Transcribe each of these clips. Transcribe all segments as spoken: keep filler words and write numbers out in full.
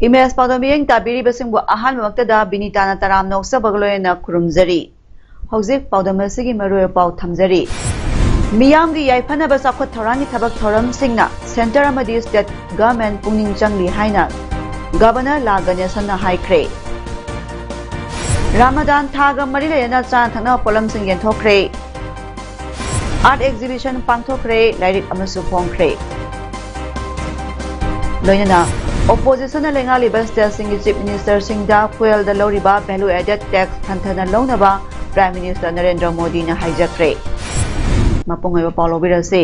Image ꯄꯥꯎꯗꯝ ꯃꯤꯠꯌꯦꯡ ꯇꯥꯕꯤꯔꯤꯕꯁꯤꯡꯕꯨ ꯑꯍꯥꯟꯕꯃꯛꯇꯗ ꯕꯤꯅꯤꯇꯥꯅ ꯇꯔꯥꯝꯅ ꯑꯣꯛꯆꯕꯒ ꯂꯣꯏꯅꯅ ꯈꯨꯔꯨꯝꯖꯔꯤ꯫ ꯍꯧꯖꯤꯛ ꯄꯥꯎꯗꯝ ꯑꯁꯤꯒꯤ ꯃꯔꯨꯑꯣꯏꯕ ꯄꯥꯎ ꯊꯝꯖꯔꯤ꯫ ꯃꯤꯌꯥꯝꯒꯤ ꯌꯥꯏꯐꯅꯕ ꯆꯥꯎꯈꯠ ꯊꯧꯔꯥꯡꯒꯤ ꯊꯕꯛ ꯊꯧꯔꯝꯁꯤꯡꯅ ꯁꯦꯟꯇꯔ ꯑꯃꯗꯤ ꯁ꯭ꯇꯦꯠ ꯒꯚꯔꯟꯃꯦꯟꯠ ꯄꯨꯛꯅꯤꯡ ꯆꯪꯂꯤ ꯍꯥꯏꯅ ꯒꯚꯔꯅꯔ ꯂꯥ ꯒꯅꯦꯁꯟꯅ ꯍꯥꯏꯈ꯭ꯔꯦ꯫ ꯔꯥꯃꯥꯗꯥꯟ ꯊꯥꯒ ꯃꯔꯤ ꯂꯩꯅꯅ ꯆꯥꯅ ꯊꯛꯅꯕ ꯄꯣꯠꯂꯝꯁꯤꯡ ꯌꯦꯟꯊꯣꯛꯈ꯭ꯔꯦ꯫ ꯑꯥꯔꯠ ꯑꯦꯛꯖꯤꯕꯤꯁꯟ ꯄꯥꯡꯊꯣꯛꯈ꯭ꯔꯦ, ꯂꯥꯏꯔꯤꯛ ꯑꯃꯁꯨ ꯐꯣꯡꯈ꯭ꯔꯦ꯫ ꯂꯣꯏꯅꯅ ꯑꯣꯄꯣꯖꯤꯁꯟꯅ ꯂꯩꯉꯥꯛꯂꯤꯕ ꯁ꯭ꯇꯦꯠꯁꯤꯡꯒꯤ ꯆꯤꯐ ꯃꯤꯅꯤꯁꯇꯔꯁꯤꯡꯗ ꯐ꯭ꯌꯨꯑꯦꯜꯗ ꯂꯧꯔꯤꯕ ꯚꯦꯂꯨ ꯑꯦꯗꯦꯗ ꯇꯦꯛꯁ ꯍꯟꯊꯅ ꯂꯧꯅꯕ ꯄ꯭ꯔꯥꯏꯝ ꯃꯤꯅꯤꯁꯇꯔ ꯅꯔꯦꯟꯗ꯭ꯔ ꯃꯣꯗꯤꯅ ꯍꯥꯏꯖꯈ꯭ꯔꯦ꯫ ꯃꯄꯨꯡ ꯑꯣꯏꯕ ꯄꯥꯎ ꯂꯧꯕꯤꯔꯁꯤ꯫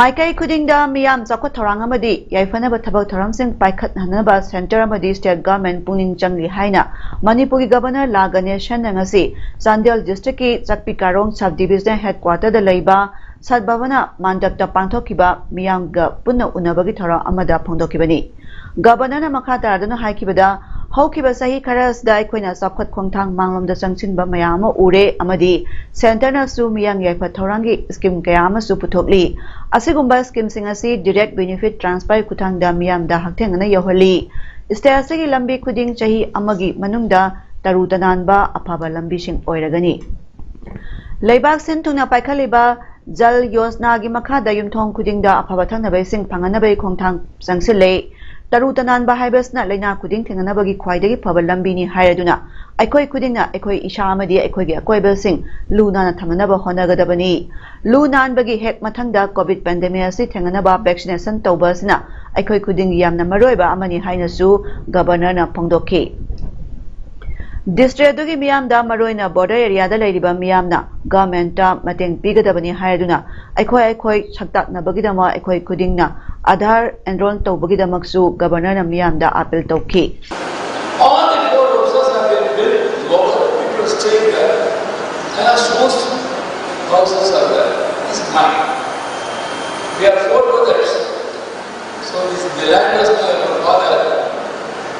ꯃꯥꯏꯀꯩ ꯈꯨꯗꯤꯡꯗ ꯃꯤꯌꯥꯝ ꯆꯥꯎꯈꯠ ꯊꯧꯔꯥꯡ ꯑꯃꯗꯤ ꯌꯥꯏꯐꯅꯕ ꯊꯕꯛ ꯊꯧꯔꯝꯁꯤꯡ ꯄꯥꯏꯈꯠꯍꯟꯅꯕ ꯁꯦꯟꯇꯔ ꯑꯃꯗꯤ ꯁ꯭ꯇꯦꯠ ꯒꯚꯔꯟꯃꯦꯟꯠ ꯄꯨꯛꯅꯤꯡ ꯆꯪꯂꯤ ꯍꯥꯏꯅ ꯃꯅꯤꯄꯨꯔꯒꯤ ꯒꯚꯔꯅꯔ ꯂꯥ ꯒꯅꯦꯁꯟꯅ ꯉꯁꯤ ꯆꯥꯟꯗꯦꯜ ꯗꯤꯁꯇ꯭ꯔꯤꯛꯀꯤ ꯆꯛꯄꯤ ꯀꯥꯔꯣꯡ ꯁꯕ ꯗꯤꯕꯤꯖꯅꯦꯜ ꯍꯦꯗꯀ꯭ꯋꯥꯇꯔꯗ ꯂꯩꯕ ꯁꯠ ꯚꯕꯅ ꯃꯥꯟꯗꯞꯇ ꯄꯥꯡꯊꯣꯛꯈꯤꯕ ꯃꯤꯌꯥꯝꯒ ꯄꯨꯟꯅ ꯎꯅꯕꯒꯤ ꯊꯧꯔꯝ ꯑꯃꯗ ꯐꯣꯡꯗꯣꯛꯈꯤꯕꯅꯤ꯫ ꯒꯚꯔꯅꯔꯅ ꯃꯈꯥ ꯇꯥꯔꯗꯨꯅ ꯍꯥꯏꯈꯤꯕꯗ, ꯍꯧꯈꯤꯕ ꯆꯍꯤ ꯈꯔ ꯑꯁꯤꯗ ꯑꯩꯈꯣꯏꯅ ꯆꯥꯎꯈꯠ ꯈꯣꯡꯊꯥꯡ ꯃꯥꯡꯂꯣꯝꯗ ꯆꯪꯁꯤꯟꯕ ꯃꯌꯥꯝ ꯑꯃ ꯎꯔꯦ ꯑꯃꯗꯤ ꯁꯦꯟꯇꯔꯅꯁꯨ ꯃꯤꯌꯥꯝ ꯌꯥꯏꯐ ꯊꯧꯔꯥꯡꯒꯤ ꯁ꯭ꯀꯤꯝ ꯀꯌꯥ ꯑꯃꯁꯨ ꯄꯨꯊꯣꯛꯂꯤ꯫ ꯑꯁꯤꯒꯨꯝꯕ ꯁ꯭ꯀꯤꯝꯁꯤꯡ ꯑꯁꯤ ꯗꯤꯔꯦꯛ ꯕꯦꯅꯤꯐꯤꯠ ꯇ꯭ꯔꯥꯟꯁꯐꯔ ꯈꯨꯠꯊꯥꯡꯗ ꯃꯤꯌꯥꯝꯗ ꯍꯛꯊꯦꯡꯅꯅ ꯌꯧꯍꯜꯂꯤ꯫ ꯁ꯭ꯇꯦꯠ ꯑꯁꯤꯒꯤ ꯂꯝꯕꯤ ꯈꯨꯗꯤꯡ ꯆꯍꯤ ꯑꯃꯒꯤ ꯃꯅꯨꯡꯗ ꯇꯔꯨ ꯇꯅꯥꯟꯕ ꯑꯐꯕ ꯂꯝꯕꯤꯁꯤꯡ ꯑꯣꯏꯔꯒꯅꯤ꯫ ꯂꯩꯕꯥꯛ ꯁꯤꯟ ꯊꯨꯡꯅ ꯄꯥꯏꯈꯠꯂꯤꯕ ꯖꯜ ꯌꯣꯖꯅꯥꯒꯤ ꯃꯈꯥꯗ ꯌꯨꯝꯊꯣꯡ ꯈꯨꯗꯤꯡꯗ ꯑꯐꯕ ꯊꯛꯅꯕ ꯏꯁꯤꯡ ꯐꯪꯍꯟꯅꯕꯒꯤ ꯈꯣꯡꯊꯥꯡ ꯆꯪꯁꯤꯜꯂꯦ꯫ ꯇꯔꯨ ꯇꯅꯥꯟꯕ ꯍꯥꯏꯕꯁꯤꯅ ꯂꯥꯏꯅꯥ ꯈꯨꯗꯤꯡ ꯊꯦꯡꯅꯅꯕꯒꯤ ꯈ꯭ꯋꯥꯏꯗꯒꯤ ꯐꯕ ꯂꯝꯕꯤꯅꯤ ꯍꯥꯏꯔꯗꯨꯅ ꯑꯩꯈꯣꯏ ꯈꯨꯗꯤꯡꯅ ꯑꯩꯈꯣꯏ ꯏꯁꯥ ꯑꯃꯗꯤ ꯑꯩꯈꯣꯏꯒꯤ ꯑꯀꯣꯏꯕꯁꯤꯡ ꯂꯨ ꯅꯥꯟꯅ ꯊꯝꯅꯅꯕ ꯍꯣꯠꯅꯒꯗꯕꯅꯤ꯫ ꯂꯨ ꯅꯥꯟꯕꯒꯤ ꯍꯦꯛ ꯃꯊꯪꯗ ꯀꯣꯚꯤꯗ ꯄꯦꯟꯗꯦꯃꯤꯛ ꯑꯁꯤ ꯊꯦꯡꯅꯅꯕ ꯚꯦꯛꯁꯤꯅꯦꯁꯟ ꯇꯧꯕ ꯑꯁꯤꯅ ꯑꯩꯈꯣꯏ ꯈꯨꯗꯤꯡꯒꯤ ꯌꯥꯝꯅ ꯃꯔꯨꯑꯣꯏꯕ ꯑꯃꯅꯤ ꯍꯥꯏꯅꯁꯨ ꯒꯚꯔꯅꯔꯅ ꯐꯣꯡꯗꯣꯛꯈꯤ꯫ ꯗꯤꯁꯇ꯭ꯔꯤꯛ ꯑꯗꯨꯒꯤ ꯃꯤꯌꯥꯝꯗ, ꯃꯔꯨꯑꯣꯏꯅ ꯕꯣꯔꯗꯔ ꯑꯦꯔꯤꯌꯥꯗ ꯂꯩꯔꯤꯕ ꯃꯤꯌꯥꯝꯅ ꯒꯚꯔꯟꯃꯦꯟꯠꯇ ꯃꯇꯦꯡ ꯄꯤꯒꯗꯕꯅꯤ ꯍꯥꯏꯗꯨꯅ ꯑꯩꯈꯣꯏ ꯑꯩꯈꯣꯏ ꯁꯛꯇꯥꯛꯅꯕꯒꯤꯗꯃꯛ ꯑꯩꯈꯣꯏ ꯈꯨꯗꯤꯡꯅ ꯑꯥꯙꯥꯔ ꯑꯦꯟꯔꯣꯜ ꯇꯧꯕꯒꯤꯗꯃꯛꯁꯨ ꯒꯕꯔꯅꯔꯅ ꯃꯤꯌꯥꯝꯗ ꯑꯥꯄꯤꯜ ꯇꯧꯈꯤ꯫ All the four houses have been built, local people staying there. And as most houses are there, is mine. We are four brothers. So this, the land was my father.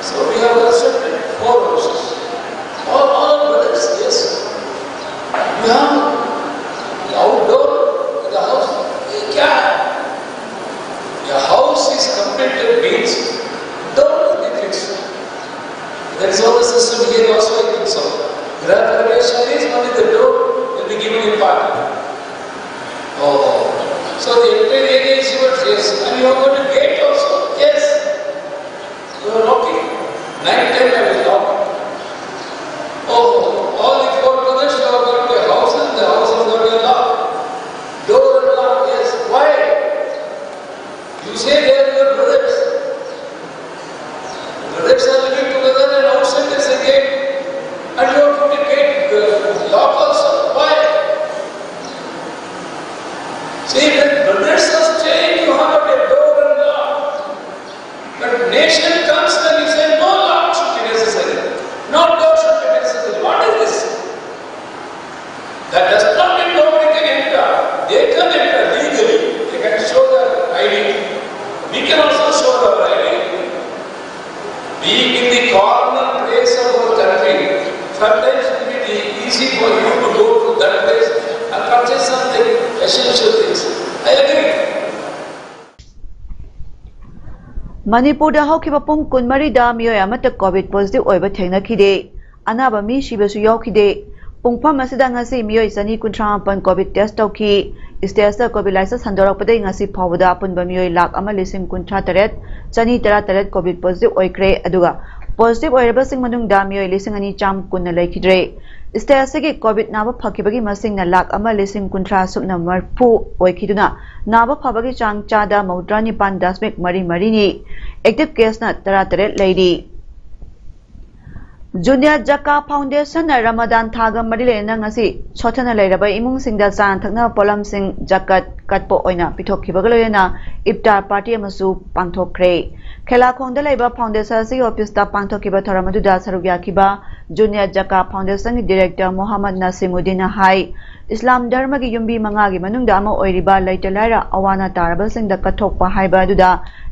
So we have constructed four houses. All, all brothers, yes. You have the outdoor, the house. ये क्या है? The house is completed means door will be fixed. That is how the system here also, I think so. Graha Pravesh is only the door will be given in part. Oh. So the entire area is yours, yes. And you have got a gate also? Yes. You are locking. Night time I will lock. Oh, all the four brothers have got their houses, the house has got a lock. Door and lock, yes. Why? You say they are your brothers. Brothers are living together and outside there is a gate. And you have put a gate, uh, lock also. Why? See, when brothers are staying, you have got a door and lock. But nation comes, then you say, no lock should be necessary. No door should be necessary. What is this? That does not mean nobody can enter. They can enter legally. They can show their I D. We can also show our I D. Being in the corner place of our country, sometimes it will be easy for you to go to that place and purchase something, essential things. I agree. ꯃꯅꯤꯄꯨꯔꯗ ꯍꯧꯈꯤꯕ ꯄꯨꯡ ꯀꯨꯟꯃꯔꯤꯗ ꯃꯤꯑꯣꯏ ꯑꯃꯠꯇ COVID positive ꯑꯣꯏꯕ ꯊꯦꯡꯅꯈꯤꯗꯦ꯫ ꯑꯅꯥꯕ ꯃꯤ ꯁꯤꯕꯁꯨ ꯌꯥꯎꯈꯤꯗꯦ꯫ ꯄꯨꯡꯐꯝ ꯑꯁꯤꯗ ꯉꯁꯤ ꯃꯤꯑꯣꯏ ꯆꯅꯤ ꯀꯨꯟꯊ꯭ꯔꯥ ꯃꯥꯄꯟ ꯀꯣꯚꯤꯗ ꯇꯦꯁ ꯇꯧꯈꯤ꯫ ꯁ꯭ꯇꯦꯠꯁꯇ ꯀꯣꯚꯤꯗ ꯂꯥꯏꯆꯠ ꯁꯟꯗꯣꯔꯛꯄꯗꯒꯤ ꯉꯁꯤ ꯐꯥꯎꯕꯗ ꯑꯄꯨꯟꯕ ꯃꯤꯑꯣꯏ ꯂꯥꯈ ꯑꯃ ꯂꯤꯁꯤꯡ ꯀꯨꯟꯊ꯭ꯔꯥ ꯇꯔꯦꯠ ꯆꯅꯤ ꯇꯔꯥ ꯇꯔꯦꯠ ꯀꯣꯚꯤꯗ ꯄꯣꯖꯤꯇꯤꯚ ꯑꯣꯏꯈ꯭ꯔꯦ꯫ ꯑꯗꯨꯒ ꯄꯣꯖꯤꯇꯤꯚ ꯑꯣꯏꯔꯕꯁꯤꯡ ꯃꯅꯨꯡꯗ ꯃꯤꯑꯣꯏ ꯂꯤꯁꯤꯡ ꯑꯅꯤ ꯆꯥꯝ ꯀꯨꯟꯅ ꯂꯩꯈꯤꯗ꯭ꯔꯦ꯫ ꯁ꯭ꯇꯦꯠ ꯑꯁꯤꯒꯤ ꯀꯣꯚꯤꯗ ꯅꯥꯕ ꯐꯈꯤꯕꯒꯤ ꯃꯁꯤꯡꯅ ꯂꯥꯈ ꯑꯃ ꯂꯤꯁꯤꯡ ꯀꯨꯟꯊ꯭ꯔꯥ ꯁꯨꯞꯅ ꯃꯔꯤꯐꯨ ꯑꯣꯏꯈꯤꯗꯨꯅ ꯅꯥꯕ ꯐꯕꯒꯤ ꯆꯥꯡ ꯆꯥꯗ ꯃꯧꯗ꯭ꯔꯥ ꯅꯤꯄꯥꯟ ꯗꯁꯃꯤꯛ ꯃꯔꯤ ꯃꯔꯤꯅꯤ꯫ ꯑꯦꯛꯇꯤꯚ ꯀꯦꯁꯅ ꯇꯔꯥ ꯇꯔꯦꯠ ꯂꯩꯔꯤ꯫ Junior Jaka Foundation ꯅ ꯔꯃꯗꯥꯟ ꯊꯥꯒ ꯃꯔꯤ ꯂꯩꯅꯅ ꯉꯁꯤ ꯁꯣꯠꯊꯅ ꯂꯩꯔꯕ ꯏꯃꯨꯡꯁꯤꯡꯗ ꯆꯥꯅ ꯊꯛꯅꯕ ꯄꯣꯠꯂꯝꯁꯤꯡ ꯖꯀꯠ ꯀꯠꯄ ꯑꯣꯏꯅ ꯄꯤꯊꯣꯛꯈꯤꯕꯒ ꯂꯣꯏꯅꯅ ꯏꯐꯇꯥꯔ ꯄꯥꯔꯇꯤ ꯑꯃꯁꯨ ꯄꯥꯡꯊꯣꯛꯈ꯭ꯔꯦ꯫ ꯈꯦꯂꯥꯈꯣꯡꯗ ꯂꯩꯕ ꯐꯥꯎꯟꯗꯦꯁꯟ ꯑꯁꯤꯒꯤ ꯑꯣꯐꯤꯁꯇ ꯄꯥꯡꯊꯣꯛꯈꯤꯕ ꯊꯧꯔꯝ ꯑꯗꯨꯗ ꯁꯔꯨꯛ ꯌꯥꯈꯤꯕ ꯖꯨꯅꯤꯌꯔ ꯖꯀꯥ ꯐꯥꯎꯟꯗꯦꯁꯟꯒꯤ ꯗꯤꯔꯦꯛꯇꯔ ꯃꯣꯍꯝꯃꯗ ꯅꯁꯤꯃꯨꯗꯗꯤꯟꯅ ꯍꯥꯏ, ꯏꯁꯂꯥꯝ ꯙꯔꯃꯒꯤ ꯌꯨꯝꯕꯤ ꯃꯉꯥꯒꯤ ꯃꯅꯨꯡꯗ ꯑꯃ ꯑꯣꯏꯔꯤꯕ ꯂꯩꯇ ꯂꯥꯏꯔ ꯑꯋꯥ ꯑꯅꯥ ꯇꯥꯔꯕꯁꯤꯡꯗ ꯀꯠꯊꯣꯛꯄ ꯍꯥꯏꯕ ꯑꯗꯨꯗ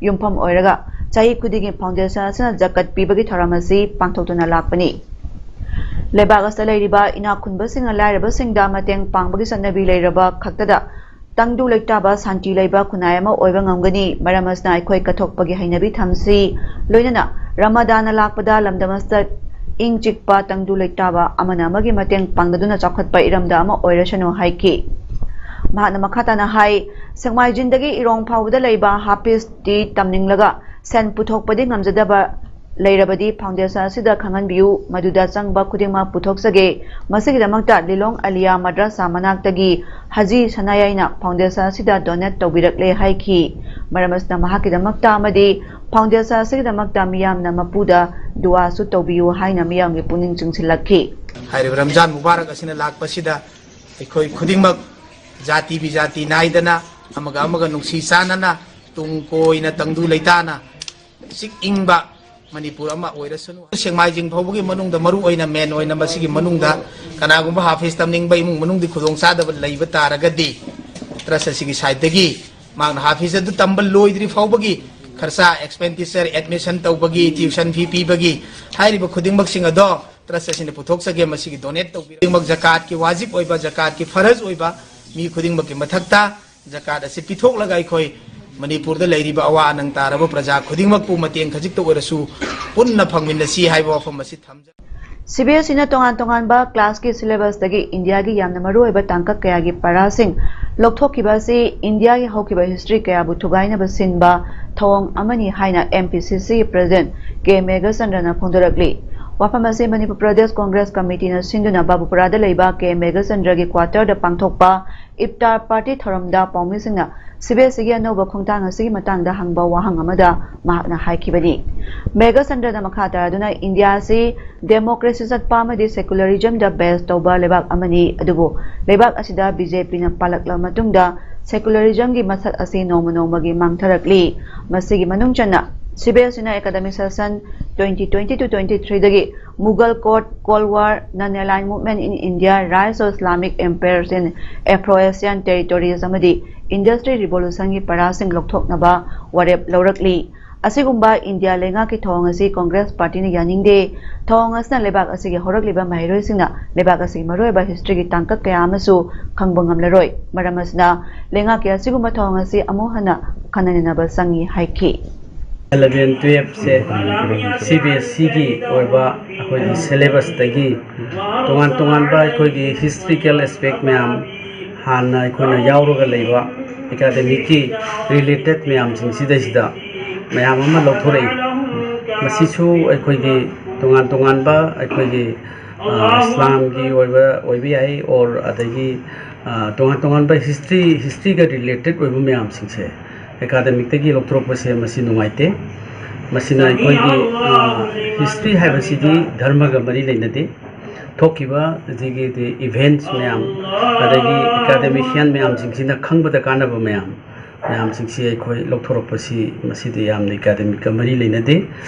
ꯌꯨꯝꯐꯝ ꯑꯣꯏꯔꯒ ꯆꯍꯤ ꯈꯨꯗꯤꯡꯒꯤ ꯐꯥꯎꯟꯗꯦꯁꯟ ꯑꯁꯤꯅ ꯖꯀꯠ ꯄꯤꯕꯒꯤ ꯊꯧꯔꯝ ꯑꯁꯤ ꯄꯥꯡꯊꯣꯛꯇꯨꯅ ꯂꯥꯛꯄꯅꯤ꯫ ꯂꯩꯕꯥꯛ ꯑꯁꯤꯗ ꯂꯩꯔꯤꯕ ꯏꯅꯥꯛ ꯈꯨꯟꯕꯁꯤꯡꯅ ꯂꯥꯏꯔꯕꯁꯤꯡꯗ ꯃꯇꯦꯡ ꯄꯥꯡꯕꯒꯤ ꯆꯠꯅꯕꯤ ꯂꯩꯔꯕ ꯈꯛꯇꯗ ꯇꯪꯗꯨ ꯂꯩꯇꯥꯕ ꯁꯥꯟꯇꯤ ꯂꯩꯕ ꯈꯨꯟꯅꯥꯏ ꯑꯃ ꯑꯣꯏꯕ ꯉꯝꯒꯅꯤ꯫ ꯃꯔꯝ ꯑꯁꯤꯅ ꯑꯩꯈꯣꯏ ꯀꯠꯊꯣꯛꯄꯒꯤ ꯍꯩꯅꯕꯤ ꯊꯝꯁꯤ꯫ ꯂꯣꯏꯅꯅ ꯔꯃꯗꯥꯟꯅ ꯂꯥꯛꯄꯗ ꯂꯝꯗꯝ ꯑꯁꯤꯗ ꯏꯪ ꯆꯤꯛꯄ, ꯇꯪꯗꯨ ꯂꯩꯇꯥꯕ, ꯑꯃꯅ ꯑꯃꯒꯤ ꯃꯇꯦꯡ ꯄꯥꯡꯅꯗꯨꯅ ꯆꯥꯎꯈꯠꯄ ꯏꯔꯝꯗꯝ ꯑꯃ ꯑꯣꯏꯔꯁꯅꯨ ꯍꯥꯏꯈꯤ꯫ ꯃꯍꯥꯛꯅ ꯃꯈꯥ ꯇꯥꯅ ꯍꯥꯏ, ꯁꯦꯛꯃꯥꯏꯖꯤꯡꯗꯒꯤ ꯏꯔꯣꯡ ꯐꯥꯎꯕꯗ ꯂꯩꯕ ꯍꯥꯐꯤꯖꯇꯤ ꯇꯝꯅꯤꯡꯂꯒ ꯁꯦꯟ ꯄꯨꯊꯣꯛꯄꯗꯤ ꯉꯝꯖꯗꯕ ꯂꯩꯔꯕꯗꯤ ꯐꯥꯎꯟꯗꯦꯁꯟ ꯑꯁꯤꯗ ꯈꯪꯍꯟꯕꯤꯌꯨ, ꯃꯗꯨꯗ ꯆꯪꯕ ꯈꯨꯗꯤꯡꯃꯛ ꯄꯨꯊꯣꯛꯆꯒꯦ꯫ ꯃꯁꯤꯒꯤꯗꯃꯛꯇ ꯂꯤꯂꯣꯡ ꯑꯂꯤꯌꯥ ꯃꯗ꯭ꯔꯁꯥ ꯃꯅꯥꯛꯇꯒꯤ ꯍꯖꯤ ꯁꯅꯥꯌꯥꯏꯅ ꯐꯥꯎꯟꯗꯦꯁꯟ ꯑꯁꯤꯗ ꯗꯣꯅꯦꯠ ꯇꯧꯕꯤꯔꯛꯂꯦ ꯍꯥꯏꯈꯤ꯫ ꯃꯔꯝ ꯑꯁꯤꯅ ꯃꯍꯥꯛꯀꯤꯗꯃꯛꯇ ꯑꯃꯗꯤ ꯐꯥꯎꯟꯗꯦꯁꯟ ꯑꯁꯤꯒꯤꯗꯃꯛꯇ ꯃꯤꯌꯥꯝꯅ ꯃꯄꯨꯗ ꯗꯨꯋꯥꯁꯨ ꯇꯧꯕꯤꯌꯨ ꯍꯥꯏꯅ ꯃꯤꯌꯥꯝꯒꯤ ꯄꯨꯛꯅꯤꯡ ꯆꯤꯡꯁꯤꯜꯂꯛꯈꯤ꯫ ꯍꯥꯏꯔꯤꯕ ꯔꯝꯖꯥꯟ ꯃꯨꯕꯥꯔꯛ ꯑꯁꯤꯅ ꯂꯥꯛꯄꯁꯤꯗ ꯑꯩꯈꯣꯏ ꯈꯨꯗꯤꯡꯃꯛ ꯖꯥꯇꯤ ꯕꯤꯖꯥꯇꯤ ꯅꯥꯏꯗꯅ ꯑꯃꯒ ꯑꯃꯒ ꯅꯨꯡꯁꯤ ꯆꯥꯟꯅꯅ ꯇꯨꯡ ꯀꯣꯏꯅ ꯇꯪꯗꯨ ꯂꯩꯇꯥꯅ ꯆꯤꯛ ꯏꯪꯕ ꯃꯅꯤꯄꯨꯔ ꯑꯃ ꯑꯣꯏꯔꯁꯅꯨ꯫ ꯁꯦꯛꯃꯥꯏꯖꯤꯡ ꯐꯥꯎꯕꯒꯤ ꯃꯅꯨꯡꯗ ꯃꯔꯨ ꯑꯣꯏꯅ ꯃꯦꯟ ꯑꯣꯏꯅ ꯃꯁꯤꯒꯤ ꯃꯅꯨꯡꯗ ꯀꯅꯥꯒꯨꯝꯕ ꯍꯥꯐꯤꯖ ꯇꯝꯅꯤꯡꯕ ꯏꯃꯨꯡ ꯃꯅꯨꯡꯗꯤ ꯈꯨꯗꯣꯡꯆꯥꯗꯕ ꯂꯩꯕ ꯇꯥꯔꯒꯗꯤ ꯇ꯭ꯔꯁ ꯑꯁꯤꯒꯤ ꯁꯥꯏꯠꯇꯒꯤ ꯃꯍꯥꯛꯅ ꯍꯥꯐꯤꯖ ꯑꯗꯨ ꯇꯝꯕ ꯂꯣꯏꯗ꯭ꯔꯤ ꯐꯥꯎꯕꯒꯤ ꯈꯔꯁꯥ, ꯑꯦꯛꯁꯄꯦꯟꯗꯤꯆꯔ, ꯑꯦꯗꯃꯤꯁꯟ ꯇꯧꯕꯒꯤ, ꯇ꯭ꯌꯨꯁꯟ ꯐꯤ ꯄꯤꯕꯒꯤ ꯍꯥꯏꯔꯤꯕ ꯈꯨꯗꯤꯡꯃꯛꯁꯤꯡ ꯑꯗꯣ ꯇ꯭ꯔꯁ ꯑꯁꯤꯅ ꯄꯨꯊꯣꯛꯆꯒꯦ꯫ ꯃꯁꯤꯒꯤ ꯗꯣꯅꯦꯠ ꯇꯧꯕꯤꯔ ꯈꯨꯗꯤꯡꯃꯛ ꯖꯀꯥꯠꯀꯤ ꯋꯥꯖꯤꯕ ꯑꯣꯏꯕ, ꯖꯀꯥꯠꯀꯤ ꯐꯔꯖ ꯑꯣꯏꯕ ꯃꯤ ꯈꯨꯗꯤꯡꯃꯛꯀꯤ ꯃꯊꯛꯇ ꯖꯀꯥꯠ ꯑꯁꯤ ꯄꯤꯊꯣꯛꯂꯒ ꯑꯩꯈꯣꯏ ꯃꯅꯤꯄꯨꯔꯗ ꯂꯩꯔꯤꯕ ꯑꯋꯥ ꯑꯅꯪ ꯇꯥꯔꯕ ꯄ꯭ꯔꯖꯥ ꯈꯨꯗꯤꯡꯃꯛꯄꯨ ꯃꯇꯦꯡ ꯈꯖꯤꯛꯇ ꯑꯣꯏꯔꯁꯨ ꯄꯨꯟꯅ ꯐꯪꯃꯤꯟꯅꯁꯤ ꯍꯥꯏꯕ ꯋꯥꯐꯝ ꯑꯁꯤ ꯊꯝꯖꯔꯤ꯫ ꯁꯤ ꯕꯤ ꯑꯦꯁ ꯏꯅ ꯇꯣꯉꯥꯟ ꯇꯣꯉꯥꯟꯕ ꯀ꯭ꯂꯥꯁꯀꯤ ꯁꯤꯂꯦꯕꯁꯇꯒꯤ ꯏꯟꯗꯤꯌꯥꯒꯤ ꯌꯥꯝꯅ ꯃꯔꯨꯑꯣꯏꯕ ꯇꯥꯡꯀꯛ ꯀꯌꯥꯒꯤ ꯄꯔꯥꯁꯤꯡ ꯂꯧꯊꯣꯛꯈꯤꯕ ꯑꯁꯤ ꯏꯟꯗꯤꯌꯥꯒꯤ ꯍꯧꯈꯤꯕ ꯍꯤꯁꯇ꯭ꯔꯤ ꯀꯌꯥꯕꯨ ꯊꯨꯒꯥꯏꯅꯕ ꯁꯤꯟꯕ ꯊꯧꯑꯣꯡ ꯑꯃꯅꯤ ꯍꯥꯏꯅ ꯑꯦꯝ ꯄꯤ ꯁꯤ ꯁꯤꯒꯤ ꯄ꯭ꯔꯁꯤꯗꯦꯟꯠ ꯀꯦ ꯃꯦꯘꯆꯟꯗ꯭ꯔꯅ ꯐꯣꯡꯗꯣꯔꯛꯂꯤ꯫ ꯋꯥꯐꯝ ꯑꯁꯤ ꯃꯅꯤꯄꯨꯔ ꯄ꯭ꯔꯗꯦꯁ ꯀꯣꯡꯒ꯭ꯔꯦꯁ ꯀꯃꯤꯇꯤꯅ ꯁꯤꯟꯗꯨꯅ ꯕꯥꯕꯨꯄꯨꯔꯥꯗ ꯂꯩꯕ ꯀꯦ ꯃꯦꯘꯆꯟꯗ꯭ꯔꯒꯤ ꯀ꯭ꯋꯥꯇꯔꯗ ꯄꯥꯡꯊꯣꯛꯄ ꯏꯐꯇꯥꯔ ꯄꯥꯔꯇꯤ ꯊꯧꯔꯝꯗ ꯄꯥꯎꯃꯤꯁꯤꯡꯅ ꯁꯤꯕꯤꯑꯦꯁꯏꯒꯤ ꯑꯅꯧꯕ ꯈꯣꯡꯊꯥꯡ ꯑꯁꯤꯒꯤ ꯃꯇꯥꯡꯗ ꯍꯪꯕ ꯋꯥꯍꯪ ꯑꯃꯗ ꯃꯍꯥꯛꯅ ꯍꯥꯏꯈꯤꯕꯅꯤ꯫ ꯃꯦꯘꯆꯟꯗ꯭ꯔꯅ ꯃꯈꯥ ꯇꯥꯔꯗꯨꯅ ꯏꯟꯗꯤꯌꯥ ꯑꯁꯤ democracy ꯆꯠꯄ ꯑꯃꯗꯤ secularismꯗ base ꯇꯧꯕ ꯂꯩꯕꯥꯛ ꯑꯃꯅꯤ, ꯑꯗꯨꯕꯨ ꯂꯩꯕꯥꯛ ꯑꯁꯤꯗ ꯕꯤꯖꯦꯄꯤꯅ ꯄꯥꯜꯂꯛꯂꯕ ꯃꯇꯨꯡꯗ secularismꯒꯤ ꯃꯁꯛ ꯑꯁꯤ ꯅꯣꯡꯃ ꯅꯣꯡꯃꯒꯤ ꯃꯥꯡꯊꯔꯛꯂꯤ꯫ ꯃꯁꯤꯒꯤ ꯃꯅꯨꯡ ꯆꯟꯅ ꯁꯤꯕꯤꯑꯦꯁꯏꯅ academic session twenty twenty to twenty threeꯗꯒꯤ Mughal Court, Cold War, Non-Aligned Movement in India, Rise of Islamic Empires in Afro-Asian Territories ꯑꯃꯗꯤ Industrial Revolutionꯒꯤ ꯄꯔꯥꯁꯤꯡ ꯂꯧꯊꯣꯛꯅꯕ ꯋꯥꯔꯦꯞ ꯂꯧꯔꯛꯂꯤ꯫ ꯑꯁꯤꯒꯨꯝꯕ ꯏꯟꯗꯤꯌꯥ ꯂꯩꯉꯥꯛꯀꯤ ꯊꯧꯑꯣꯡ ꯑꯁꯤ ꯀꯣꯡꯒ꯭ꯔꯦꯁ ꯄꯥꯔꯇꯤꯅ ꯌꯥꯅꯤꯡꯗꯦ꯫ ꯊꯧꯑꯣꯡ ꯑꯁꯤꯅ ꯂꯩꯕꯥꯛ ꯑꯁꯤꯒꯤ ꯍꯧꯔꯛꯂꯤꯕ ꯃꯍꯩꯔꯣꯏꯁꯤꯡꯅ ꯂꯩꯕꯥꯛ ꯑꯁꯤꯒꯤ ꯃꯔꯨꯑꯣꯏꯕ historyꯒꯤ ꯇꯥꯡꯀꯛ ꯀꯌꯥ ꯑꯃꯁꯨ ꯈꯪꯕ ꯉꯝꯂꯔꯣꯏ꯫ ꯃꯔꯝ ꯑꯁꯤꯅ ꯂꯩꯉꯥꯛꯀꯤ ꯑꯁꯤꯒꯨꯝꯕ ꯊꯧꯑꯣꯡ ꯑꯁꯤ ꯑꯃꯨꯛ ꯍꯟꯅ ꯈꯟꯅ ꯅꯩꯅꯕ ꯆꯪꯏ ꯍꯥꯏꯈꯤ꯫ Eleven twelveꯁꯦ ꯁꯤꯕꯤꯑꯦꯁꯏꯒꯤ ꯑꯣꯏꯕ ꯑꯩꯈꯣꯏꯒꯤ syllabusꯇꯒꯤ ꯇꯣꯉꯥꯟ ꯇꯣꯉꯥꯟꯕ ꯑꯩꯈꯣꯏꯒꯤ historical aspect ꯃꯌꯥꯝ, ꯍꯥꯟꯅ ꯑꯩꯈꯣꯏꯅ ꯌꯥꯎꯔꯒ ꯂꯩꯕ academicꯀꯤ related ꯃꯌꯥꯝꯁꯤꯡꯁꯤꯗꯩꯁꯤꯗ ꯃꯌꯥꯝ ꯑꯃ ꯂꯧꯊꯣꯔꯛꯏ꯫ ꯃꯁꯤꯁꯨ ꯑꯩꯈꯣꯏꯒꯤ ꯇꯣꯉꯥꯟ ꯇꯣꯉꯥꯟꯕ ꯑꯩꯈꯣꯏꯒꯤ, ꯑ, ꯏꯁꯂꯥꯝꯒꯤ ꯑꯣꯏꯕ, ꯑꯣꯏꯕ ꯌꯥꯏ, or ꯑꯗꯒꯤ, ꯑ, ꯇꯣꯉꯥꯟ ꯇꯣꯉꯥꯟꯕ history, historyꯒ related ꯑꯣꯏꯕ ꯃꯌꯥꯝꯁꯤꯡꯁꯦ academicꯇꯒꯤ ꯂꯧꯊꯣꯔꯛꯄꯁꯦ ꯃꯁꯤ ꯅꯨꯡꯉꯥꯏꯇꯦ꯫ ꯃꯁꯤꯅ ꯑꯩꯈꯣꯏꯒꯤ, ꯑ, history ꯍꯥꯏꯕꯁꯤꯗꯤ ꯙꯔꯃꯒ ꯃꯔꯤ ꯂꯩꯅꯗꯦ꯫ ꯊꯣꯛꯈꯤꯕ ꯑꯗꯒꯤꯗꯤ events ꯃꯌꯥꯝ, ꯑꯗꯒꯤ academician ꯃꯌꯥꯝꯁꯤꯡꯁꯤꯅ ꯈꯪꯕꯗ ꯀꯥꯟꯅꯕ ꯃꯌꯥꯝ, ꯃꯌꯥꯝꯁꯤꯡꯁꯤ ꯑꯩꯈꯣꯏ ꯂꯧꯊꯣꯔꯛꯄꯁꯤ ꯃꯁꯤꯗꯤ ꯌꯥꯝꯅ academicꯀ ꯃꯔꯤ ꯂꯩꯅꯗꯦ꯫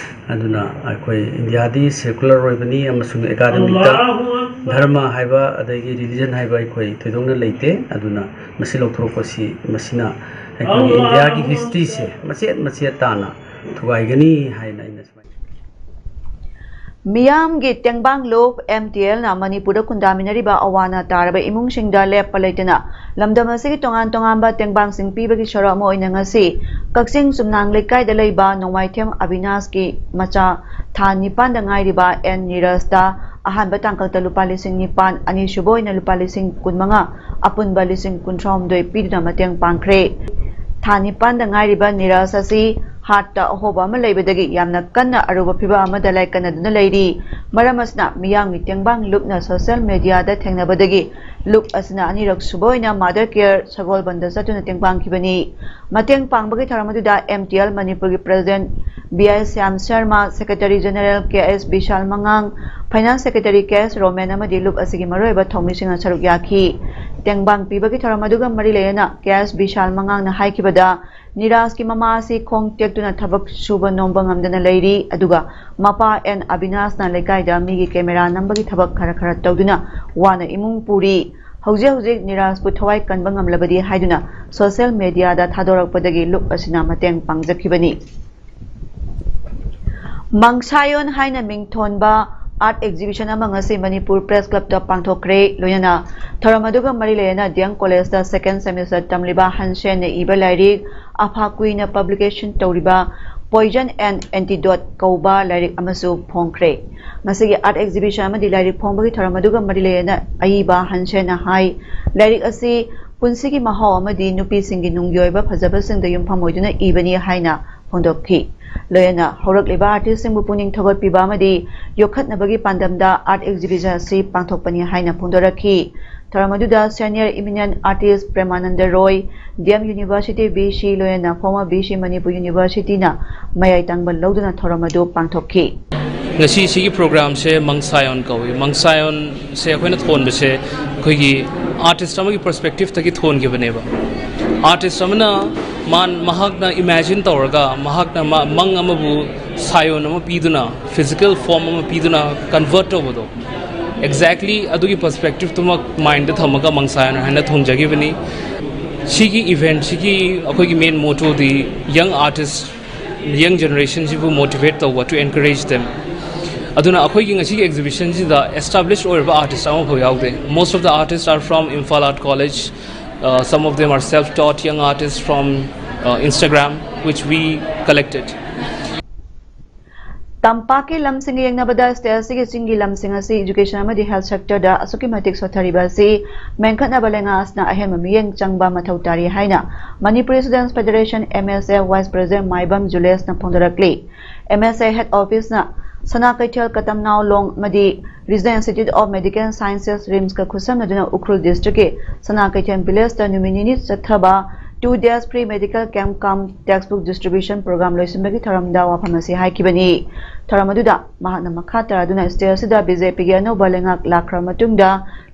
ꯑꯗꯨꯅ ꯑꯩꯈꯣꯏ ꯏꯟꯗꯤꯌꯥꯗꯤ secular ꯑꯣꯏꯕꯅꯤ ꯑꯃꯁꯨꯡ academicꯇ ꯙꯔꯃ ꯍꯥꯏꯕ ꯑꯗꯒꯤ religion ꯍꯥꯏꯕ ꯑꯩꯈꯣꯏ ꯊꯣꯏꯗꯣꯛꯅ ꯂꯩꯇꯦ꯫ ꯑꯗꯨꯅ ꯃꯁꯤ ꯂꯧꯊꯣꯔꯛꯄꯁꯤ ꯃꯁꯤꯅ ꯑꯩꯈꯣꯏꯒꯤ ꯏꯟꯗꯤꯌꯥꯒꯤ historyꯁꯦ ꯃꯆꯦꯠ ꯃꯆꯦꯠ ꯇꯥꯅ ꯊꯨꯒꯥꯏꯒꯅꯤ ꯍꯥꯏꯅ ꯑꯩꯅ ꯁꯨꯃꯥꯏꯅ ꯃꯤꯌꯥꯝꯒꯤ ꯇꯦꯡꯕꯥꯡ ꯂꯨꯞ, MTLꯅ ꯃꯅꯤꯄꯨꯔꯗ ꯈꯨꯟꯗꯥꯃꯤꯟꯅꯔꯤꯕ ꯑꯋꯥ ꯑꯅꯥ ꯇꯥꯔꯕ ꯏꯃꯨꯡꯁꯤꯡꯗ ꯂꯦꯞꯄ ꯂꯩꯇꯅ ꯂꯝꯗꯝ ꯑꯁꯤꯒꯤ ꯇꯣꯉꯥꯟ ꯇꯣꯉꯥꯟꯕ ꯇꯦꯡꯕꯥꯡꯁꯤꯡ ꯄꯤꯕꯒꯤ ꯁꯔꯨꯛ ꯑꯃ ꯑꯣꯏꯅ ꯉꯁꯤ ꯀꯛꯆꯤꯡ ꯆꯨꯝꯅꯥꯡ ꯂꯩꯀꯥꯏꯗ ꯂꯩꯕ ꯅꯣꯡꯃꯥꯏꯊꯦꯝ ꯑꯕꯤꯅꯥꯁꯀꯤ ꯃꯆꯥ ꯊꯥ ꯅꯤꯄꯥꯟꯗ ꯉꯥꯏꯔꯤꯕ ꯑꯦꯟ ꯅꯤꯔꯖꯇ ꯑꯍꯥꯟꯕ ꯇꯥꯡꯀꯛꯇ ꯂꯨꯄꯥ ꯂꯤꯁꯤꯡ ꯅꯤꯄꯥꯟ, ꯑꯅꯤꯁꯨꯕ ꯑꯣꯏꯅ ꯂꯨꯄꯥ ꯂꯤꯁꯤꯡ ꯀꯨꯟꯃꯉꯥ, ꯑꯄꯨꯟꯕ ꯂꯤꯁꯤꯡ ꯀꯨꯟꯊ꯭ꯔꯥꯍꯨꯝꯗꯣꯏ ꯄꯤꯗꯨꯅ ꯃꯇꯦꯡ ꯄꯥꯡꯈ꯭ꯔꯦ꯫ ꯊꯥ ꯅꯤꯄꯥꯟꯗ ꯉꯥꯏꯔꯤꯕ ꯅꯤꯔꯖ ꯑꯁꯤ ꯍꯥꯔꯠꯇ ꯑꯍꯣꯕ ꯑꯃ ꯂꯩꯕꯗꯒꯤ ꯌꯥꯝꯅ ꯀꯟꯅ ꯑꯔꯨꯕ ꯐꯤꯚꯝ ꯑꯃꯗ ꯂꯥꯏꯀꯠꯅꯗꯨꯅ ꯂꯩꯔꯤ꯫ ꯃꯔꯝ ꯑꯁꯤꯅ ꯃꯤꯌꯥꯝꯒꯤ ꯇꯦꯡꯕꯥꯡ ꯂꯨꯞꯅ ꯁꯣꯁꯤꯌꯦꯜ ꯃꯦꯗꯤꯌꯥꯗ ꯊꯦꯡꯅꯕꯗꯒꯤ ꯂꯨꯞ ꯑꯁꯤꯅ ꯑꯅꯤꯔꯛ ꯁꯨꯕ ꯑꯣꯏꯅ ꯃꯥꯗꯔ ꯀꯦꯌꯔ ꯁꯒꯣꯜꯕꯟꯗ ꯆꯠꯇꯨꯅ ꯇꯦꯡꯕꯥꯡꯈꯤꯕꯅꯤ꯫ ꯃꯇꯦꯡ ꯄꯥꯡꯕꯒꯤ ꯊꯧꯔꯝ ꯑꯗꯨꯗ ꯑꯦꯝ ꯇꯤ ꯑꯦꯜ ꯃꯅꯤꯄꯨꯔꯒꯤ ꯄ꯭ꯔꯦꯁꯤꯗꯦꯟꯠ ꯕꯤ ꯑꯥꯏ ꯁ꯭ꯌꯥꯝ ꯁꯔꯃ, ꯁꯦꯀ꯭ꯔꯦꯇꯔꯤ ꯖꯦꯅꯦꯔꯦꯜ ꯀꯦ ꯑꯦꯁ ꯕꯤꯁꯥꯜ ꯃꯉꯥꯡ, ꯐꯥꯏꯅꯥꯟꯁ ꯁꯦꯀ꯭ꯔꯦꯇꯔꯤ ꯀꯦ ꯑꯦꯁ ꯔꯣꯃꯦꯟ ꯑꯃꯗꯤ ꯂꯨꯞ ꯑꯁꯤꯒꯤ ꯃꯔꯨꯑꯣꯏꯕ ꯊꯧꯃꯤꯁꯤꯡꯅ ꯁꯔꯨꯛ ꯌꯥꯈꯤ꯫ ꯇꯦꯡꯕꯥꯡ ꯄꯤꯕꯒꯤ ꯊꯧꯔꯝ ꯑꯗꯨꯒ ꯃꯔꯤ ꯂꯩꯅꯅ ꯀꯦ ꯑꯦꯁ ꯕꯤꯁꯥꯜ ꯃꯉꯥꯡꯅ ꯍꯥꯏꯈꯤꯕꯗ, ꯅꯤꯔꯥꯖꯀꯤ ꯃꯃꯥ ꯑꯁꯤ ꯈꯣꯡ ꯇꯦꯛꯇꯨꯅ ꯊꯕꯛ ꯁꯨꯕ ꯅꯣꯝꯕ ꯉꯝꯗꯅ ꯂꯩꯔꯤ, ꯑꯗꯨꯒ ꯃꯄꯥ ꯑꯦꯟ ꯑꯕꯤꯅꯥꯁꯅ ꯂꯩꯀꯥꯏꯗ ꯃꯤꯒꯤ ꯀꯦꯃꯦꯔꯥ ꯅꯝꯕꯒꯤ ꯊꯕꯛ ꯈꯔ ꯈꯔ ꯇꯧꯗꯨꯅ ꯋꯥꯅ ꯏꯃꯨꯡ ꯄꯨꯔꯤ꯫ ꯍꯧꯖꯤꯛ ꯍꯧꯖꯤꯛ ꯅꯤꯔꯥꯖꯄꯨ ꯊꯋꯥꯏ ꯀꯟꯕ ꯉꯝꯂꯕꯗꯤ ꯍꯥꯏꯗꯨꯅ ꯁꯣꯁꯤꯌꯦꯜ ꯃꯦꯗꯤꯌꯥꯗ ꯊꯥꯗꯣꯔꯛꯄꯗꯒꯤ ꯂꯨꯞ ꯑꯁꯤꯅ ꯃꯇꯦꯡ ꯄꯥꯡꯖꯈꯤꯕꯅꯤ꯫ ꯃꯪꯁꯥꯌꯣꯟ ꯍꯥꯏꯅ ꯃꯤꯡꯊꯣꯟꯕ ꯑꯥꯔꯠ ꯑꯦꯛꯖꯤꯕꯤꯁꯟ ꯑꯃ ꯉꯁꯤ ꯃꯅꯤꯄꯨꯔ ꯄ꯭ꯔꯦꯁ ꯀ꯭ꯂꯕꯇ ꯄꯥꯡꯊꯣꯛꯈ꯭ꯔꯦ꯫ ꯂꯣꯏꯅꯅ ꯊꯧꯔꯝ ꯑꯗꯨꯒ ꯃꯔꯤ ꯂꯩꯅꯅ ꯗꯤ ꯑꯦꯝ ꯀꯣꯂꯦꯖꯇ ꯁꯦꯀꯦꯟ ꯁꯦꯃꯤꯁꯇꯔ ꯇꯝꯂꯤꯕ ꯍꯟꯁꯦꯟꯅ ꯏꯕ ꯂꯥꯏꯔꯤꯛ ꯑꯐꯥ ꯀꯨꯏꯅ ꯄꯕ꯭ꯂꯤꯀꯦꯁꯟ ꯇꯧꯔꯤꯕ ꯄꯣꯏꯖꯟ ꯑꯦꯟ ꯑꯦꯟꯇꯤꯗꯣꯠ ꯀꯧꯕ ꯂꯥꯏꯔꯤꯛ ꯑꯃꯁꯨ ꯐꯣꯡꯈ꯭ꯔꯦ꯫ ꯉꯁꯤꯒꯤ ꯑꯥꯔꯠ ꯑꯦꯛꯖꯤꯕꯤꯁꯟ ꯑꯃꯗꯤ ꯂꯥꯏꯔꯤꯛ ꯐꯣꯡꯕꯒꯤ ꯊꯧꯔꯝ ꯑꯗꯨꯒ ꯃꯔꯤ ꯂꯩꯅꯅ ꯑꯏꯕ ꯍꯟꯁꯦꯟꯅ ꯍꯥꯏ, ꯂꯥꯏꯔꯤꯛ ꯑꯁꯤ ꯄꯨꯟꯁꯤꯒꯤ ꯃꯍꯥꯎ ꯑꯃꯗꯤ ꯅꯨꯄꯤꯁꯤꯡꯒꯤ ꯅꯨꯡꯒꯤ ꯑꯣꯏꯕ ꯐꯖꯕꯁꯤꯡꯗ ꯌꯨꯝꯐꯝ ꯑꯣꯏꯗꯨꯅ ꯏꯕꯅꯤ ꯍꯥꯏꯅ ꯐꯣꯡꯗꯣꯛꯈꯤ꯫ ꯂꯣꯏꯅꯅ ꯍꯧꯔꯛꯂꯤꯕ ꯑꯥꯔꯇꯤꯁꯁꯤꯡꯕꯨ ꯄꯨꯛꯅꯤꯡ ꯊꯧꯒꯠꯄꯤꯕ ꯑꯃꯗꯤ ꯌꯣꯛꯈꯠꯅꯕꯒꯤ ꯄꯥꯟꯗꯝꯗ ꯑꯥꯔꯠ ꯑꯦꯛꯖꯤꯕꯤꯁꯟ ꯑꯁꯤ ꯄꯥꯡꯊꯣꯛꯄꯅꯤ ꯍꯥꯏꯅ ꯐꯣꯡꯗꯣꯔꯛꯈꯤ꯫ ꯊꯧꯔꯝ ꯑꯗꯨꯗ senior eminent artist Premananda Roy, D M university V C, ꯂꯣꯏꯅꯅ ꯐꯣꯔꯃꯔ ꯚꯤ ꯁꯤ ꯃꯅꯤꯄꯨꯔ ꯌꯨꯅꯤꯚꯔꯁꯤꯇꯤꯅ ꯃꯌꯥꯏ ꯇꯪꯕ ꯂꯧꯗꯨꯅ ꯊꯧꯔꯝ ꯑꯗꯨ ꯄꯥꯡꯊꯣꯛꯈꯤ꯫ ꯉꯁꯤ ꯁꯤꯒꯤ ꯄ꯭ꯔꯣꯒ꯭ꯔꯥꯝꯁꯦ ꯃꯪꯁꯥꯌꯣꯟ ꯀꯧꯏ꯫ ꯃꯪꯁꯥꯌꯣꯟꯁꯦ ꯑꯩꯈꯣꯏꯅ ꯊꯣꯟꯕꯁꯦ ꯑꯩꯈꯣꯏꯒꯤ ꯑꯥꯔꯇꯤꯁ ꯑꯃꯒꯤ ꯄꯔꯁꯄꯦꯛꯇꯤꯞꯇꯒꯤ ꯊꯣꯟꯈꯤꯕꯅꯦꯕ꯫ ꯑꯥꯔꯇꯤꯁ ꯑꯃꯅ ꯃꯥꯟ-, ꯃꯍꯥꯛꯅ ꯏꯃꯦꯖꯤꯟ ꯇꯧꯔꯒ, ꯃꯍꯥꯛꯅ ꯃꯥ-, ꯃꯪ ꯑꯃꯕꯨ ꯁꯥꯌꯣꯟ ꯑꯃ ꯄꯤꯗꯨꯅ, ꯐꯤꯖꯤꯀꯦꯜ ꯐꯣꯔꯝ ꯑꯃ ꯄꯤꯗꯨꯅ ꯀꯟꯚꯔꯠ ꯇꯧꯕꯗꯣ, ꯑꯦꯛꯖꯦꯛꯂꯤ ꯑꯗꯨꯒꯤ ꯄꯔꯁꯄꯦꯛꯇꯤꯞꯇꯨꯃꯛ ꯃꯥꯏꯟꯗ ꯊꯝꯃꯒ ꯃꯪꯁꯥꯌꯣꯟ ꯍꯥꯏꯅ ꯊꯣꯟꯖꯈꯤꯕꯅꯤ꯫ ꯁꯤꯒꯤ ꯏꯚꯦꯟꯠꯁꯤꯒꯤ ꯑꯩꯈꯣꯏꯒꯤ ꯃꯦꯟ ꯃꯣꯇꯣꯗꯤ ꯌꯪ ꯑꯥꯔꯇꯤꯁ, ꯌꯪ ꯖꯦꯅꯦꯔꯦꯁꯟꯁꯤꯕꯨ ꯃꯣꯇꯤꯚꯦꯠ ꯇꯧꯕ, to encourage them꯫ ꯑꯗꯨꯅ ꯑꯩꯈꯣꯏꯒꯤ ꯉꯁꯤꯒꯤ ꯑꯦꯛꯖꯤꯕꯤꯁꯟꯁꯤꯗ ꯑꯦꯁꯇꯥꯕ꯭ꯂꯤꯁ ꯑꯣꯏꯔꯕ ꯑꯥꯔꯇꯤꯁ ꯑꯃꯐꯥꯎ ꯌꯥꯎꯗꯦ꯫ Most of the artists are from Imphal Art College. Uh, some of them are self-taught young artists from, uh, Instagram, which we collected. ꯇꯝꯄꯥꯛꯀꯤ ꯂꯝꯁꯤꯡꯒ ꯌꯦꯡꯅꯕꯗ state ꯑꯁꯤꯒꯤ ꯆꯤꯡꯒꯤ ꯂꯝꯁꯤꯡ ꯑꯁꯤ education ꯑꯃꯗꯤ health sectorꯗ ꯑꯁꯨꯛꯀꯤ ꯃꯇꯤꯛ ꯁꯣꯠꯊꯔꯤꯕ ꯑꯁꯤ ꯃꯦꯟꯈꯠꯅꯕ ꯂꯩꯉꯥꯛ ꯑꯁꯤꯅ ꯑꯍꯦꯟꯕ ꯃꯤꯠꯌꯦꯡ ꯆꯪꯕ ꯃꯊꯧ ꯇꯥꯔꯤ ꯍꯥꯏꯅ Manipur Students Federation, M S F, Vice President ꯃꯥꯏꯕꯝ ꯖꯨꯂꯦꯁꯅ ꯐꯣꯡꯗꯣꯔꯛꯂꯤ꯫ M S F head officeꯅ ꯁꯅꯥ ꯀꯩꯊꯦꯜ ꯀꯇꯝꯅꯥꯎ ꯂꯣꯡ ꯑꯃꯗꯤ Regional Institute of Medical Sciences, RIMSꯀ ꯈꯨꯠꯁꯝꯅꯗꯨꯅ Ukhrul districtꯀꯤ ꯁꯅꯥ ꯀꯩꯊꯦꯜ villageꯇ ꯅꯨꯃꯤꯠ ꯅꯤꯅꯤ ꯆꯠꯊꯕ two days free medical camp cum textbook distribution program ꯂꯣꯏꯁꯤꯟꯕꯒꯤ ꯊꯧꯔꯝꯗ ꯋꯥꯐꯝ ꯑꯁꯤ ꯍꯥꯏꯈꯤꯕꯅꯤ꯫ ꯊꯧꯔꯝ ꯑꯗꯨꯗ ꯃꯍꯥꯛꯅ ꯃꯈꯥ ꯇꯥꯔꯗꯨꯅ state ꯑꯁꯤꯗ BJPꯒꯤ ꯑꯅꯧꯕ ꯂꯩꯉꯥꯛ ꯂꯥꯛꯈ꯭ꯔꯕ ꯃꯇꯨꯡꯗ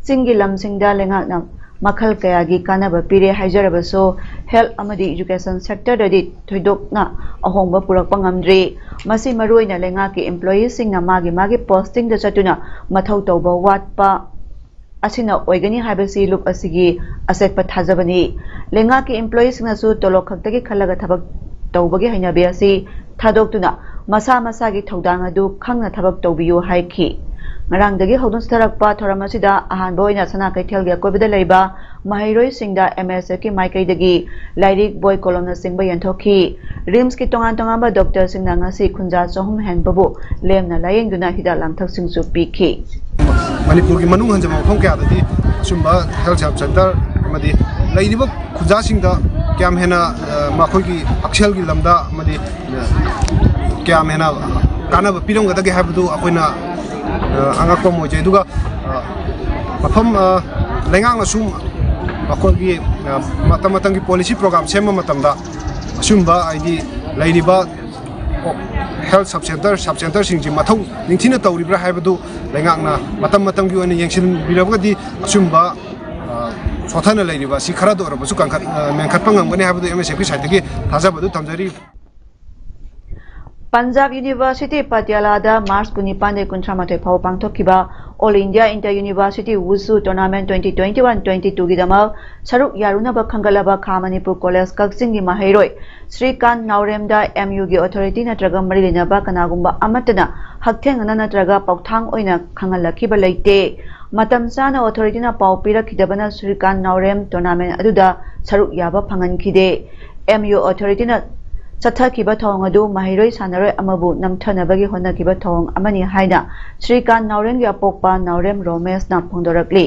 ꯆꯤꯡꯒꯤ ꯂꯝꯁꯤꯡꯗ ꯂꯩꯉꯥꯛꯅ ꯃꯈꯜ ꯀꯌꯥꯒꯤ ꯀꯥꯟꯅꯕ ꯄꯤꯔꯦ ꯍꯥꯏꯖꯔꯕꯁꯨ, health ꯑꯃꯗꯤ education sectorꯗꯗꯤ ꯊꯣꯏꯗꯣꯛꯅ ꯑꯍꯣꯡꯕ ꯄꯨꯔꯛꯄ ꯉꯝꯗ꯭ꯔꯤ꯫ ꯃꯁꯤ ꯃꯔꯨꯑꯣꯏꯅ ꯂꯩꯉꯥꯛꯀꯤ employeeꯁꯤꯡꯅ ꯃꯥꯒꯤ ꯃꯥꯒꯤ postingꯗ ꯆꯠꯇꯨꯅ ꯃꯊꯧ ꯇꯧꯕ ꯋꯥꯠꯄ ꯑꯁꯤꯅ ꯑꯣꯏꯒꯅꯤ ꯍꯥꯏꯕꯁꯤ ꯂꯨꯞ ꯑꯁꯤꯒꯤ ꯑꯆꯦꯠꯄ ꯊꯥꯖꯕꯅꯤ꯫ ꯂꯩꯉꯥꯛꯀꯤ employeeꯁꯤꯡꯅꯁꯨ ꯇꯣꯂꯣꯞ ꯈꯛꯇꯒꯤ ꯈꯜꯂꯒ ꯊꯕꯛ ꯇꯧꯕꯒꯤ ꯍꯩꯅꯕꯤ ꯑꯁꯤ ꯊꯥꯗꯣꯛꯇꯨꯅ ꯃꯁꯥ ꯃꯁꯥꯒꯤ ꯊꯧꯗꯥꯡ ꯑꯗꯨ ꯈꯪꯅ ꯊꯕꯛ ꯇꯧꯕꯤꯌꯨ ꯍꯥꯏꯈꯤ꯫ ꯉꯔꯥꯡꯗꯒꯤ ꯍꯧꯗꯨꯅ ꯆꯠꯊꯔꯛꯄ ꯊꯧꯔꯝ ꯑꯁꯤꯗ ꯑꯍꯥꯟꯕ ꯑꯣꯏꯅ ꯁꯅꯥ ꯀꯩꯊꯦꯜꯒꯤ ꯑꯀꯣꯏꯕꯗ ꯂꯩꯕ ꯃꯍꯩꯔꯣꯏꯁꯤꯡꯗ M S Fꯀꯤ ꯃꯥꯏꯀꯩꯗꯒꯤ ꯂꯥꯏꯔꯤꯛ, ꯕꯣꯏ, ꯀꯣꯂꯣꯝꯅꯆꯤꯡꯕ ꯌꯦꯟꯊꯣꯛꯈꯤ꯫ RIMSꯀꯤ ꯇꯣꯉꯥꯟ ꯇꯣꯉꯥꯟꯕ doctorꯁꯤꯡꯅ ꯉꯁꯤ ꯈꯨꯟꯖꯥ ꯆꯍꯨꯝ ꯍꯦꯟꯕꯕꯨ ꯂꯦꯝꯅ ꯂꯥꯌꯦꯡꯗꯨꯅ ꯍꯤꯗꯥꯛ ꯂꯥꯡꯊꯛꯁꯤꯡꯁꯨ ꯄꯤꯈꯤ꯫ ꯃꯅꯤꯄꯨꯔꯒꯤ ꯃꯅꯨꯡ ꯍꯟꯖꯕ ꯃꯐꯝ ꯀꯌꯥꯗꯗꯤ ꯑꯁꯨꯝꯕ health sub center ꯑꯃꯗꯤ ꯂꯩꯔꯤꯕ ꯈꯨꯟꯖꯥꯁꯤꯡꯗ ꯀꯌꯥꯝ ꯍꯦꯟꯅ, ꯑ, ꯃꯈꯣꯏꯒꯤ ꯍꯛꯁꯦꯜꯒꯤ ꯂꯝꯗ ꯑꯃꯗꯤ, ꯑ, ꯀꯌꯥꯝ ꯍꯦꯟꯅ ꯀꯥꯟꯅꯕ ꯄꯤꯔꯝꯒꯗꯒꯦ ꯍꯥꯏꯕꯗꯨ ꯑꯩꯈꯣꯏꯅ, ꯑ, ꯑꯉꯛꯄ ꯑꯃ ꯑꯣꯏꯖꯩ꯫ ꯑꯗꯨꯒ, ꯑ, ꯃꯐꯝ, ꯑ, ꯂꯩꯉꯥꯛꯅꯁꯨ ꯃꯈꯣꯏꯒꯤ, ꯑ, ꯃꯇꯝ ꯃꯇꯝꯒꯤ policy program ꯁꯦꯝꯕ ꯃꯇꯝꯗ ꯑꯁꯤꯒꯨꯝꯕ ꯍꯥꯏꯗꯤ ꯂꯩꯔꯤꯕ health sub center, sub centerꯁꯤꯡꯁꯤ ꯃꯊꯧ ꯅꯤꯡꯊꯤꯅ ꯇꯧꯔꯤꯕ꯭ꯔꯥ ꯍꯥꯏꯕꯗꯨ ꯂꯩꯉꯥꯛꯅ ꯃꯇꯝ ꯃꯇꯝꯒꯤ ꯑꯣꯏꯅ ꯌꯦꯡꯁꯤꯟꯕꯤꯔꯒꯗꯤ ꯑꯆꯨꯝꯕ, ꯑ, ꯁꯣꯊꯅ ꯂꯩꯔꯤꯕ ꯑꯁꯤ ꯈꯔꯗ ꯑꯣꯏꯔꯕꯁꯨ ꯀꯟꯈꯠ-, ꯑ, ꯃꯦꯟꯈꯠꯄ ꯉꯝꯒꯅꯤ ꯍꯥꯏꯕꯗꯨ M S Fꯀꯤ sideꯇꯒꯤ ꯊꯥꯖꯕꯗꯨ ꯊꯝꯖꯔꯤ꯫ Punjab University ꯄꯇꯤꯌꯥꯂꯥꯗ March ꯀꯨꯟꯅꯤꯄꯥꯟꯗꯒꯤ ꯀꯨꯟꯊ꯭ꯔꯥꯃꯥꯊꯣꯏ ꯐꯥꯎꯕ ꯄꯥꯡꯊꯣꯛꯈꯤꯕ All India Inter University Wushu Tournament twenty twenty-one twenty-twoꯒꯤꯗꯃꯛ ꯁꯔꯨꯛ ꯌꯥꯔꯨꯅꯕ ꯈꯟꯒꯠꯂꯕ ꯈꯥ ꯃꯅꯤꯄꯨꯔ ꯀꯣꯂꯦꯖ ꯀꯛꯆꯤꯡꯒꯤ ꯃꯍꯩꯔꯣꯏ ꯁ꯭ꯔꯤꯀꯥꯟ ꯅꯥꯎꯔꯦꯝꯗ M Uꯒꯤ authority ꯅꯠꯇ꯭ꯔꯒ ꯃꯔꯤ ꯂꯩꯅꯕ ꯀꯅꯥꯒꯨꯝꯕ ꯑꯃꯠꯇꯅ ꯍꯛꯊꯦꯡꯅꯅ ꯅꯠꯇ꯭ꯔꯒ ꯄꯥꯎꯊꯥꯡ ꯑꯣꯏꯅ ꯈꯪꯍꯜꯂꯛꯈꯤꯕ ꯂꯩꯇꯦ꯫ ꯃꯇꯝ ꯆꯥꯅ authorityꯅ ꯄꯥꯎ ꯄꯤꯔꯛꯈꯤꯗꯕꯅ ꯁ꯭ꯔꯤꯀꯥꯟ ꯅꯥꯎꯔꯦꯝ tournament ꯑꯗꯨꯗ ꯁꯔꯨꯛ ꯌꯥꯕ ꯐꯪꯍꯟꯈꯤꯗꯦ꯫ M U authorityꯅ ꯆꯠꯊꯈꯤꯕ ꯊꯧꯑꯣꯡ ꯑꯗꯨ ꯃꯍꯩꯔꯣꯏ ꯁꯥꯟꯅꯔꯣꯏ ꯑꯃꯕꯨ ꯅꯝꯊꯅꯕꯒꯤ ꯍꯣꯠꯅꯈꯤꯕ ꯊꯧꯑꯣꯡ ꯑꯃꯅꯤ ꯍꯥꯏꯅ ꯁ꯭ꯔꯤꯀꯥꯟ ꯅꯥꯎꯔꯦꯝꯒꯤ ꯑꯄꯣꯛꯄ ꯅꯥꯎꯔꯦꯝ ꯔꯣꯃꯦꯁꯅ ꯐꯣꯡꯗꯣꯔꯛꯂꯤ꯫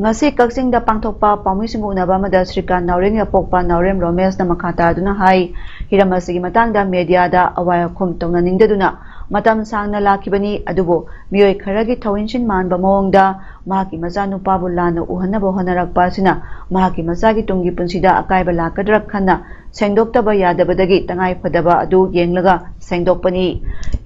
ꯉꯁꯤ ꯀꯛꯆꯤꯡꯗ ꯄꯥꯡꯊꯣꯛꯄ ꯄꯥꯎꯃꯤꯁꯤꯡꯕꯨ ꯎꯅꯕ ꯑꯃꯗ ꯁ꯭ꯔꯤꯀꯥꯟ ꯅꯥꯎꯔꯦꯝꯒꯤ ꯑꯄꯣꯛꯄ ꯅꯥꯎꯔꯦꯝ ꯔꯣꯃꯦꯁꯅ ꯃꯈꯥ ꯇꯥꯗꯨꯅ ꯍꯥꯏ, ꯍꯤꯔꯝ ꯑꯁꯤꯒꯤ ꯃꯇꯥꯡꯗ ꯃꯦꯗꯤꯌꯥꯗ ꯑꯋꯥꯏ ꯑꯈꯨꯝ ꯇꯧꯅꯅꯤꯡꯗꯗꯨꯅ ꯃꯇꯝ ꯁꯥꯡꯅ ꯂꯥꯛꯈꯤꯕꯅꯤ, ꯑꯗꯨꯕꯨ ꯃꯤꯑꯣꯏ ꯈꯔꯒꯤ ꯊꯧꯏꯟꯁꯤꯟ ꯃꯥꯟꯕ ꯃꯑꯣꯡꯗ ꯃꯍꯥꯛꯀꯤ ꯃꯆꯥꯅꯨꯄꯥꯕꯨ ꯂꯥꯟꯅ ꯎꯍꯟꯅꯕ ꯍꯣꯠꯅꯔꯛꯄ ꯑꯁꯤꯅ ꯃꯍꯥꯛꯀꯤ ꯃꯆꯥꯒꯤ ꯇꯨꯡꯒꯤ ꯄꯨꯟꯁꯤꯗ ꯑꯀꯥꯏꯕ ꯂꯥꯛꯀꯗ꯭ꯔꯥ ꯈꯟꯅ ꯁꯦꯡꯗꯣꯛꯇꯕ ꯌꯥꯗꯕꯗꯒꯤ ꯇꯉꯥꯏ ꯐꯗꯕ ꯑꯗꯨ ꯌꯦꯡꯂꯒ ꯁꯦꯡꯗꯣꯛꯄꯅꯤ꯫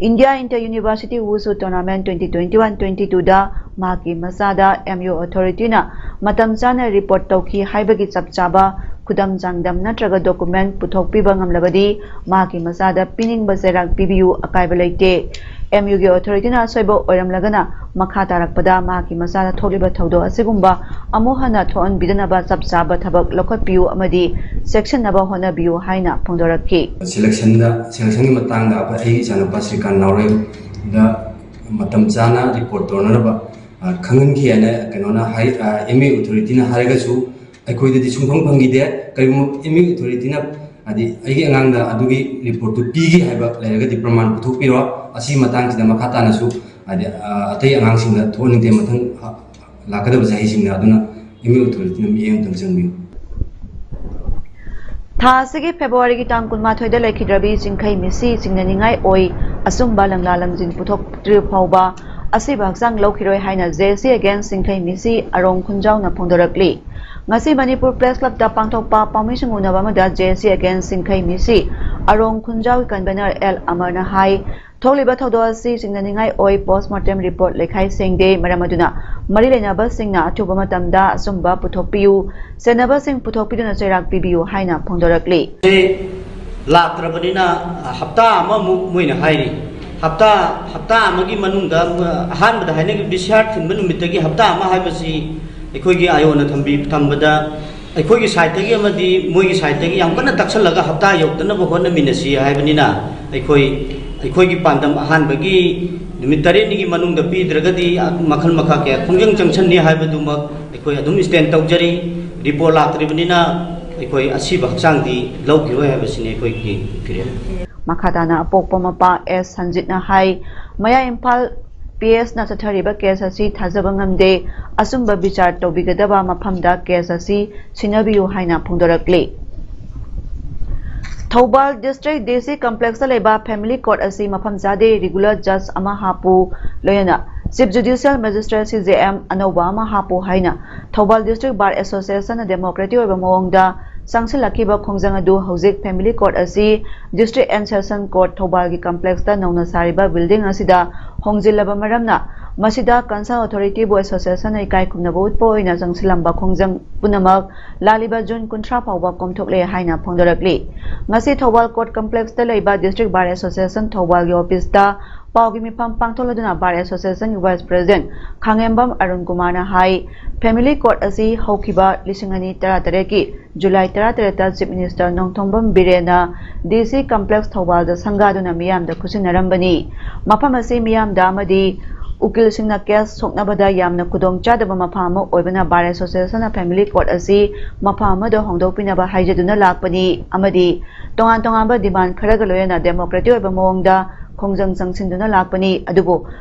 India Inter University Wushu Tournament twenty twenty-one twenty-two ꯗ ꯃꯍꯥꯛꯀꯤ ꯃꯆꯥꯗ M U authority ꯅ ꯃꯇꯝ ꯆꯥꯅ report ꯇꯧꯈꯤ ꯍꯥꯏꯕꯒꯤ ꯆꯞ ꯆꯥꯕ ꯈꯨꯗꯝ ꯆꯥꯡꯗꯝ ꯅꯠꯇ꯭ꯔꯒ document ꯄꯨꯊꯣꯛꯄꯤꯕ ꯉꯝꯂꯕꯗꯤ ꯃꯍꯥꯛꯀꯤ ꯃꯆꯥꯗ ꯄꯤꯅꯤꯡꯕ ꯆꯩꯔꯥꯛ ꯄꯤꯕꯤꯌꯨ, ꯑꯀꯥꯏꯕ ꯂꯩꯇꯦ꯫ M U ꯒꯤ authority ꯅ ꯑꯁꯣꯏꯕ ꯑꯣꯏꯔꯝꯂꯒꯅ ꯃꯈꯥ ꯇꯥꯔꯛꯄꯗ ꯃꯍꯥꯛꯀꯤ ꯃꯆꯥꯗ ꯊꯣꯛꯂꯤꯕ ꯊꯧꯗꯣꯛ ꯑꯁꯤꯒꯨꯝꯕ ꯑꯃꯨꯛ ꯍꯟꯅ ꯊꯣꯛꯍꯟꯕꯤꯗꯅꯕ ꯆꯞ ꯆꯥꯕ ꯊꯕꯛ ꯂꯧꯈꯠꯄꯤꯌꯨ ꯑꯃꯗꯤ ꯆꯦꯛꯁꯤꯟꯅꯕ ꯍꯣꯠꯅꯕꯤꯌꯨ ꯍꯥꯏꯅ ꯐꯣꯡꯗꯣꯔꯛꯈꯤ꯫ Selection ꯗ, selection ꯒꯤ ꯃꯇꯥꯡꯗ ꯑꯩꯈꯣꯏ, ꯑꯩꯒꯤ ꯏꯆꯥꯅꯨꯄꯥ ꯁ꯭ꯔꯤꯀꯥꯟ ꯅꯥꯎꯔꯦꯝꯗ ꯃꯇꯝ ꯆꯥꯅ report ꯇꯧꯅꯅꯕ, ꯑ, ꯈꯪꯍꯟꯈꯤ ꯍꯥꯏꯅ ꯀꯩꯅꯣꯅ ꯍꯥꯏ, ꯑ, M U authority ꯅ ꯍꯥꯏꯔꯒꯁꯨ ꯑꯩꯈꯣꯏꯗꯗꯤ ꯁꯨꯡꯐꯪ ꯐꯪꯈꯤꯗꯦ꯫ ꯀꯔꯤꯒꯨꯝꯕ M U authority ꯅ, ꯍꯥꯏꯗꯤ, ꯑꯩꯒꯤ ꯑꯉꯥꯡꯗ ꯑꯗꯨꯒꯤ report ꯇꯨ ꯄꯤꯈꯤ ꯍꯥꯏꯕ ꯂꯩꯔꯒꯗꯤ ꯄ꯭ꯔꯃꯥꯟ ꯄꯨꯊꯣꯛꯄꯤꯔꯣ꯫ ꯑꯁꯤꯒꯤ ꯃꯇꯥꯡꯁꯤꯗ ꯃꯈꯥ ꯇꯥꯅꯁꯨ, ꯍꯥꯏꯗꯤ, ꯑ, ꯑꯇꯩ ꯑꯉꯥꯡꯁꯤꯡꯗ ꯊꯣꯛꯍꯟꯅꯤꯡꯗꯦ ꯃꯊꯪ, ꯑ, ꯂꯥꯛꯀꯗꯕ ꯆꯍꯤꯁꯤꯡꯗ꯫ ꯑꯗꯨꯅ M U authority ꯅ ꯃꯤꯠꯌꯦꯡ ꯑꯃꯇꯪ ꯆꯪꯕꯤꯌꯨ꯫ ꯊꯥ ꯑꯁꯤꯒꯤ ꯐꯦꯕ꯭ꯔꯨꯋꯥꯔꯤꯒꯤ ꯇꯥꯡ ꯀꯨꯟꯃꯥꯊꯣꯏꯗ ꯂꯩꯈꯤꯗ꯭ꯔꯕꯤ ꯆꯤꯡꯈꯩ ꯃꯤꯁꯤ ꯆꯤꯡꯅꯅꯤꯡꯉꯥꯏ ꯑꯣꯏ ꯑꯆꯨꯝꯕ ꯂꯪꯂꯥ ꯂꯪꯖꯤꯟ ꯄꯨꯊꯣꯛꯇ꯭ꯔꯤꯕ ꯐꯥꯎꯕ ꯑꯁꯤꯕ ꯍꯛꯆꯥꯡ ꯂꯧꯈꯤꯔꯣꯏ ꯍꯥꯏꯅ J C against ꯆꯤꯡꯈꯩ ꯃꯤꯁꯤ ꯑꯔꯣꯡ ꯈꯨꯟꯖꯥꯎꯅ ꯐꯣꯡꯗꯣꯔꯛꯂꯤ꯫ ꯉꯁꯤ ꯃꯅꯤꯄꯨꯔ Press Club ꯇ ꯄꯥꯡꯊꯣꯛꯄ ꯄꯥꯎꯃꯤꯁꯤꯡ ꯎꯅꯕ ꯑꯃꯗ J C against ꯆꯤꯡꯈꯩ ꯃꯤꯁꯤ ꯑꯔꯣꯡ ꯈꯨꯟꯖꯥꯎꯒꯤ convener L ꯑꯃꯔꯅ ꯍꯥꯏ, ꯊꯣꯛꯂꯤꯕ ꯊꯧꯗꯣꯛ ꯑꯁꯤ ꯆꯤꯡꯅꯅꯤꯡꯉꯥꯏ ꯑꯣꯏ, post mortem report ꯂꯩꯈꯥꯏ ꯁꯦꯡꯗꯦ, ꯃꯔꯝ ꯑꯗꯨꯅ ꯃꯔꯤ ꯂꯩꯅꯕꯁꯤꯡꯅ ꯑꯊꯨꯕ ꯃꯇꯝꯗ ꯑꯆꯨꯝꯕ ꯄꯨꯊꯣꯛꯄꯤꯌꯨ, ꯆꯦꯟꯅꯕꯁꯤꯡ ꯄꯨꯊꯣꯛꯄꯤꯗꯨꯅ ꯆꯩꯔꯥꯛ ꯄꯤꯕꯤꯌꯨ ꯍꯥꯏꯅ ꯐꯣꯡꯗꯣꯔꯛꯂꯤ꯫ ꯂꯥꯛꯇ꯭ꯔꯕꯅꯤꯅ ꯍꯞꯇꯥ ꯑꯃꯃꯨꯛ ꯃꯣꯏꯅ ꯍꯥꯏꯔꯤ꯫ ꯍꯞꯇꯥ, ꯍꯞꯇꯥ ꯑꯃꯒꯤ ꯃꯅꯨꯡꯗ ꯑꯍꯥꯟꯕꯗ ꯍꯥꯏꯅꯈꯤꯕ discharge ꯊꯤꯟꯕ ꯅꯨꯃꯤꯠꯇꯒꯤ ꯍꯞꯇꯥ ꯑꯃ ꯍꯥꯏꯕꯁꯤ ꯑꯩꯈꯣꯏꯒꯤ ꯑꯥꯏ ꯑꯣꯅ ꯊꯝꯕꯤ-, ꯊꯝꯕꯗ ꯑꯩꯈꯣꯏꯒꯤ side ꯇꯒꯤ ꯑꯃꯗꯤ ꯃꯣꯏꯒꯤ side ꯇꯒꯤ ꯌꯥꯝ ꯀꯟꯅ ꯇꯛꯁꯜꯂꯒ ꯍꯞꯇꯥ ꯌꯧꯗꯅꯕ ꯍꯣꯠꯅꯃꯤꯟꯅꯁꯤ ꯍꯥꯏꯕꯅꯤꯅ, ꯑꯩꯈꯣꯏ, ꯑꯩꯈꯣꯏꯒꯤ ꯄꯥꯟꯗꯝ ꯑꯍꯥꯟꯕꯒꯤ ꯅꯨꯃꯤꯠ ꯇꯔꯦꯠꯅꯤꯒꯤ ꯃꯅꯨꯡꯗ ꯄꯤꯗ꯭ꯔꯒꯗꯤ ꯃꯈꯜ ꯃꯈꯥ ꯀꯌꯥ ꯈꯣꯡꯖꯪ ꯆꯪꯁꯟꯅꯤ ꯍꯥꯏꯕꯗꯨꯃꯛ ꯑꯩꯈꯣꯏ ꯑꯗꯨꯝ stand ꯇꯧꯖꯔꯤ꯫ Report ꯂꯥꯛꯇ꯭ꯔꯤꯕꯅꯤꯅ ꯑꯩꯈꯣꯏ ꯑꯁꯤꯕ ꯍꯛꯆꯥꯡꯗꯤ ꯂꯧꯈꯤꯔꯣꯏ ꯍꯥꯏꯕꯁꯤꯅꯤ ꯑꯩꯈꯣꯏꯒꯤ ꯐꯤꯔꯦꯞ꯫ ꯃꯈꯥ ꯇꯥꯅ ꯑꯄꯣꯛꯄ ꯃꯄꯥ ꯑꯦꯁ ꯁꯟꯖꯤꯠꯅ ꯍꯥꯏ, ꯃꯌꯥꯏ ꯏꯝꯐꯥꯜ ꯄꯤ ꯑꯦꯁꯅ ꯆꯠꯊꯔꯤꯕ ꯀꯦꯁ ꯑꯁꯤ ꯊꯥꯖꯕ ꯉꯝꯗꯦ, ꯑꯆꯨꯝꯕ ꯕꯤꯆꯥꯔ ꯇꯧꯕꯤꯒꯗꯕ ꯃꯐꯝꯗ ꯀꯦꯁ ꯑꯁꯤ ꯁꯤꯟꯅꯕꯤꯌꯨ ꯍꯥꯏꯅ ꯐꯣꯡꯗꯣꯔꯛꯂꯤ꯫ ꯊꯧꯕꯥꯜ ꯗꯤꯁꯇ꯭ꯔꯤꯛ ꯗꯤ ꯁꯤ ꯀꯝꯄ꯭ꯂꯦꯛꯁꯇ ꯂꯩꯕ ꯐꯦꯃꯤꯂꯤ ꯀꯣꯔꯠ ꯑꯁꯤ ꯃꯐꯝ ꯆꯥꯗꯦ, ꯔꯤꯒꯨꯂꯔ ꯖꯖ ꯑꯃ ꯍꯥꯞꯄꯨ, ꯂꯣꯏꯅꯅ ꯆꯤꯐ ꯖꯨꯗꯤꯁꯤꯌꯦꯜ ꯃꯦꯖꯤꯁꯇ꯭ꯔꯦꯠ ꯁꯤ ꯖꯦ ꯑꯦꯝ ꯑꯅꯧꯕ ꯑꯃ ꯍꯥꯞꯄꯨ ꯍꯥꯏꯅ ꯊꯧꯕꯥꯜ ꯗꯤꯁꯇ꯭ꯔꯤꯛ ꯕꯥꯔ ꯑꯦꯁꯣꯁꯤꯌꯦꯁꯟꯅ ꯗꯦꯃꯣꯀ꯭ꯔꯦꯇꯤꯛ ꯑꯣꯏꯕ ꯃꯑꯣꯡꯗ ꯆꯪꯁꯤꯜꯂꯛꯈꯤꯕ ꯈꯣꯡꯖꯪ ꯑꯗꯨ ꯍꯧꯖꯤꯛ ꯐꯦꯃꯤꯂꯤ ꯀꯣꯔꯠ ꯑꯁꯤ ꯗꯤꯁꯇ꯭ꯔꯤꯛ ꯑꯦꯟ ꯁꯦꯁꯟ ꯀꯣꯔꯠ ꯊꯧꯕꯥꯜꯒꯤ ꯀꯝꯄ꯭ꯂꯦꯛꯁꯇ ꯅꯧꯅ ꯁꯥꯔꯤꯕ ꯕꯤꯜꯗꯤꯡ ꯑꯁꯤꯗ ꯍꯣꯡꯖꯤꯜꯂꯕ ꯃꯔꯝꯅ ꯃꯁꯤꯗ ꯀꯟꯁꯔꯟ ꯑꯣꯊꯣꯔꯤꯇꯤꯕꯨ ꯑꯦꯁꯣꯁꯤꯌꯦꯁꯟꯅ ꯏꯀꯥꯏ ꯈꯨꯝꯅꯕ ꯎꯠꯄ ꯑꯣꯏꯅ ꯆꯪꯁꯤꯜꯂꯝꯕ ꯈꯣꯡꯖꯪ ꯄꯨꯝꯅꯃꯛ ꯂꯥꯛꯂꯤꯕ ꯖꯨꯟ ꯀꯨꯟꯊ꯭ꯔꯥ ꯐꯥꯎꯕ ꯀꯣꯝꯊꯣꯛꯂꯦ ꯍꯥꯏꯅ ꯐꯣꯡꯗꯣꯔꯛꯂꯤ꯫ ꯉꯁꯤ ꯊꯧꯕꯥꯜ ꯀꯣꯔꯠ ꯀꯝꯄ꯭ꯂꯦꯛꯁꯇ ꯂꯩꯕ ꯗꯤꯁꯇ꯭ꯔꯤꯛ ꯕꯥꯔ ꯑꯦꯁꯣꯁꯤꯌꯦꯁꯟ ꯊꯧꯕꯥꯜꯒꯤ ꯑꯣꯐꯤꯁꯇ ꯄꯥꯎꯒꯤ ꯃꯤꯐꯝ ꯄꯥꯡꯊꯣꯛꯂꯗꯨꯅ ꯕꯥꯔ ꯑꯦꯁꯣꯁꯤꯌꯦꯁꯟꯒꯤ ꯚꯥꯏꯁ ꯄ꯭ꯔꯦꯁꯤꯗꯦꯟꯠ ꯈꯥꯉꯦꯝꯕꯝ ꯑꯔꯨꯟ ꯀꯨꯃꯥꯔꯅ ꯍꯥꯏ, ꯐꯦꯃꯤꯂꯤ ꯀꯣꯔꯠ ꯑꯁꯤ ꯍꯧꯈꯤꯕ ꯂꯤꯁꯤꯡ ꯑꯅꯤ ꯇꯔꯥꯇꯔꯦꯠꯀꯤ ꯖꯨꯂꯥꯏ ꯇꯔꯥꯇꯔꯦꯠꯇ ꯆꯤꯐ ꯃꯤꯅꯤꯁꯇꯔ ꯅꯣꯡꯊꯣꯝꯕꯝ ꯕꯤꯔꯦꯟꯅ ꯗꯤ ꯁꯤ ꯀꯝꯄ꯭ꯂꯦꯛꯁ ꯊꯧꯕꯥꯜꯗ ꯁꯪꯒꯥꯗꯨꯅ ꯃꯤꯌꯥꯝꯗ ꯈꯨꯠꯁꯤꯟꯅꯔꯝꯕꯅꯤ꯫ ꯃꯐꯝ ꯑꯁꯤ ꯃꯤꯌꯥꯝꯗ ꯑꯃꯗꯤ ꯎꯀꯤꯜꯁꯤꯡꯅ ꯀꯦꯁ ꯁꯣꯛꯅꯕꯗ ꯌꯥꯝꯅ ꯈꯨꯗꯣꯡꯆꯥꯗꯕ ꯃꯐꯝ ꯑꯃ ꯑꯣꯏꯕꯅ ꯕꯥꯔ ꯑꯦꯁꯣꯁꯤꯌꯦꯁꯟꯅ ꯐꯦꯃꯤꯂꯤ ꯀꯣꯔꯠ ꯑꯁꯤ ꯃꯐꯝ ꯑꯃꯗ ꯍꯣꯡꯗꯣꯛꯄꯤꯅꯕ ꯍꯥꯏꯖꯗꯨꯅ ꯂꯥꯛꯄꯅꯤ ꯑꯃꯗꯤ ꯇꯣꯉꯥꯟ ꯇꯣꯉꯥꯟꯕ ꯗꯤꯃꯥꯟ ꯈꯔꯒ ꯂꯣꯏꯅꯅ ꯗꯦꯃꯣꯀ꯭ꯔꯦꯇꯤꯛ ꯑꯣꯏꯕ ꯃꯑꯣꯡꯗ ꯈꯣꯡꯖꯪ ꯆꯪꯁꯤꯟꯗꯨꯅ ꯂꯥꯛꯄꯅꯤ꯫ ꯑꯗꯨꯕꯨ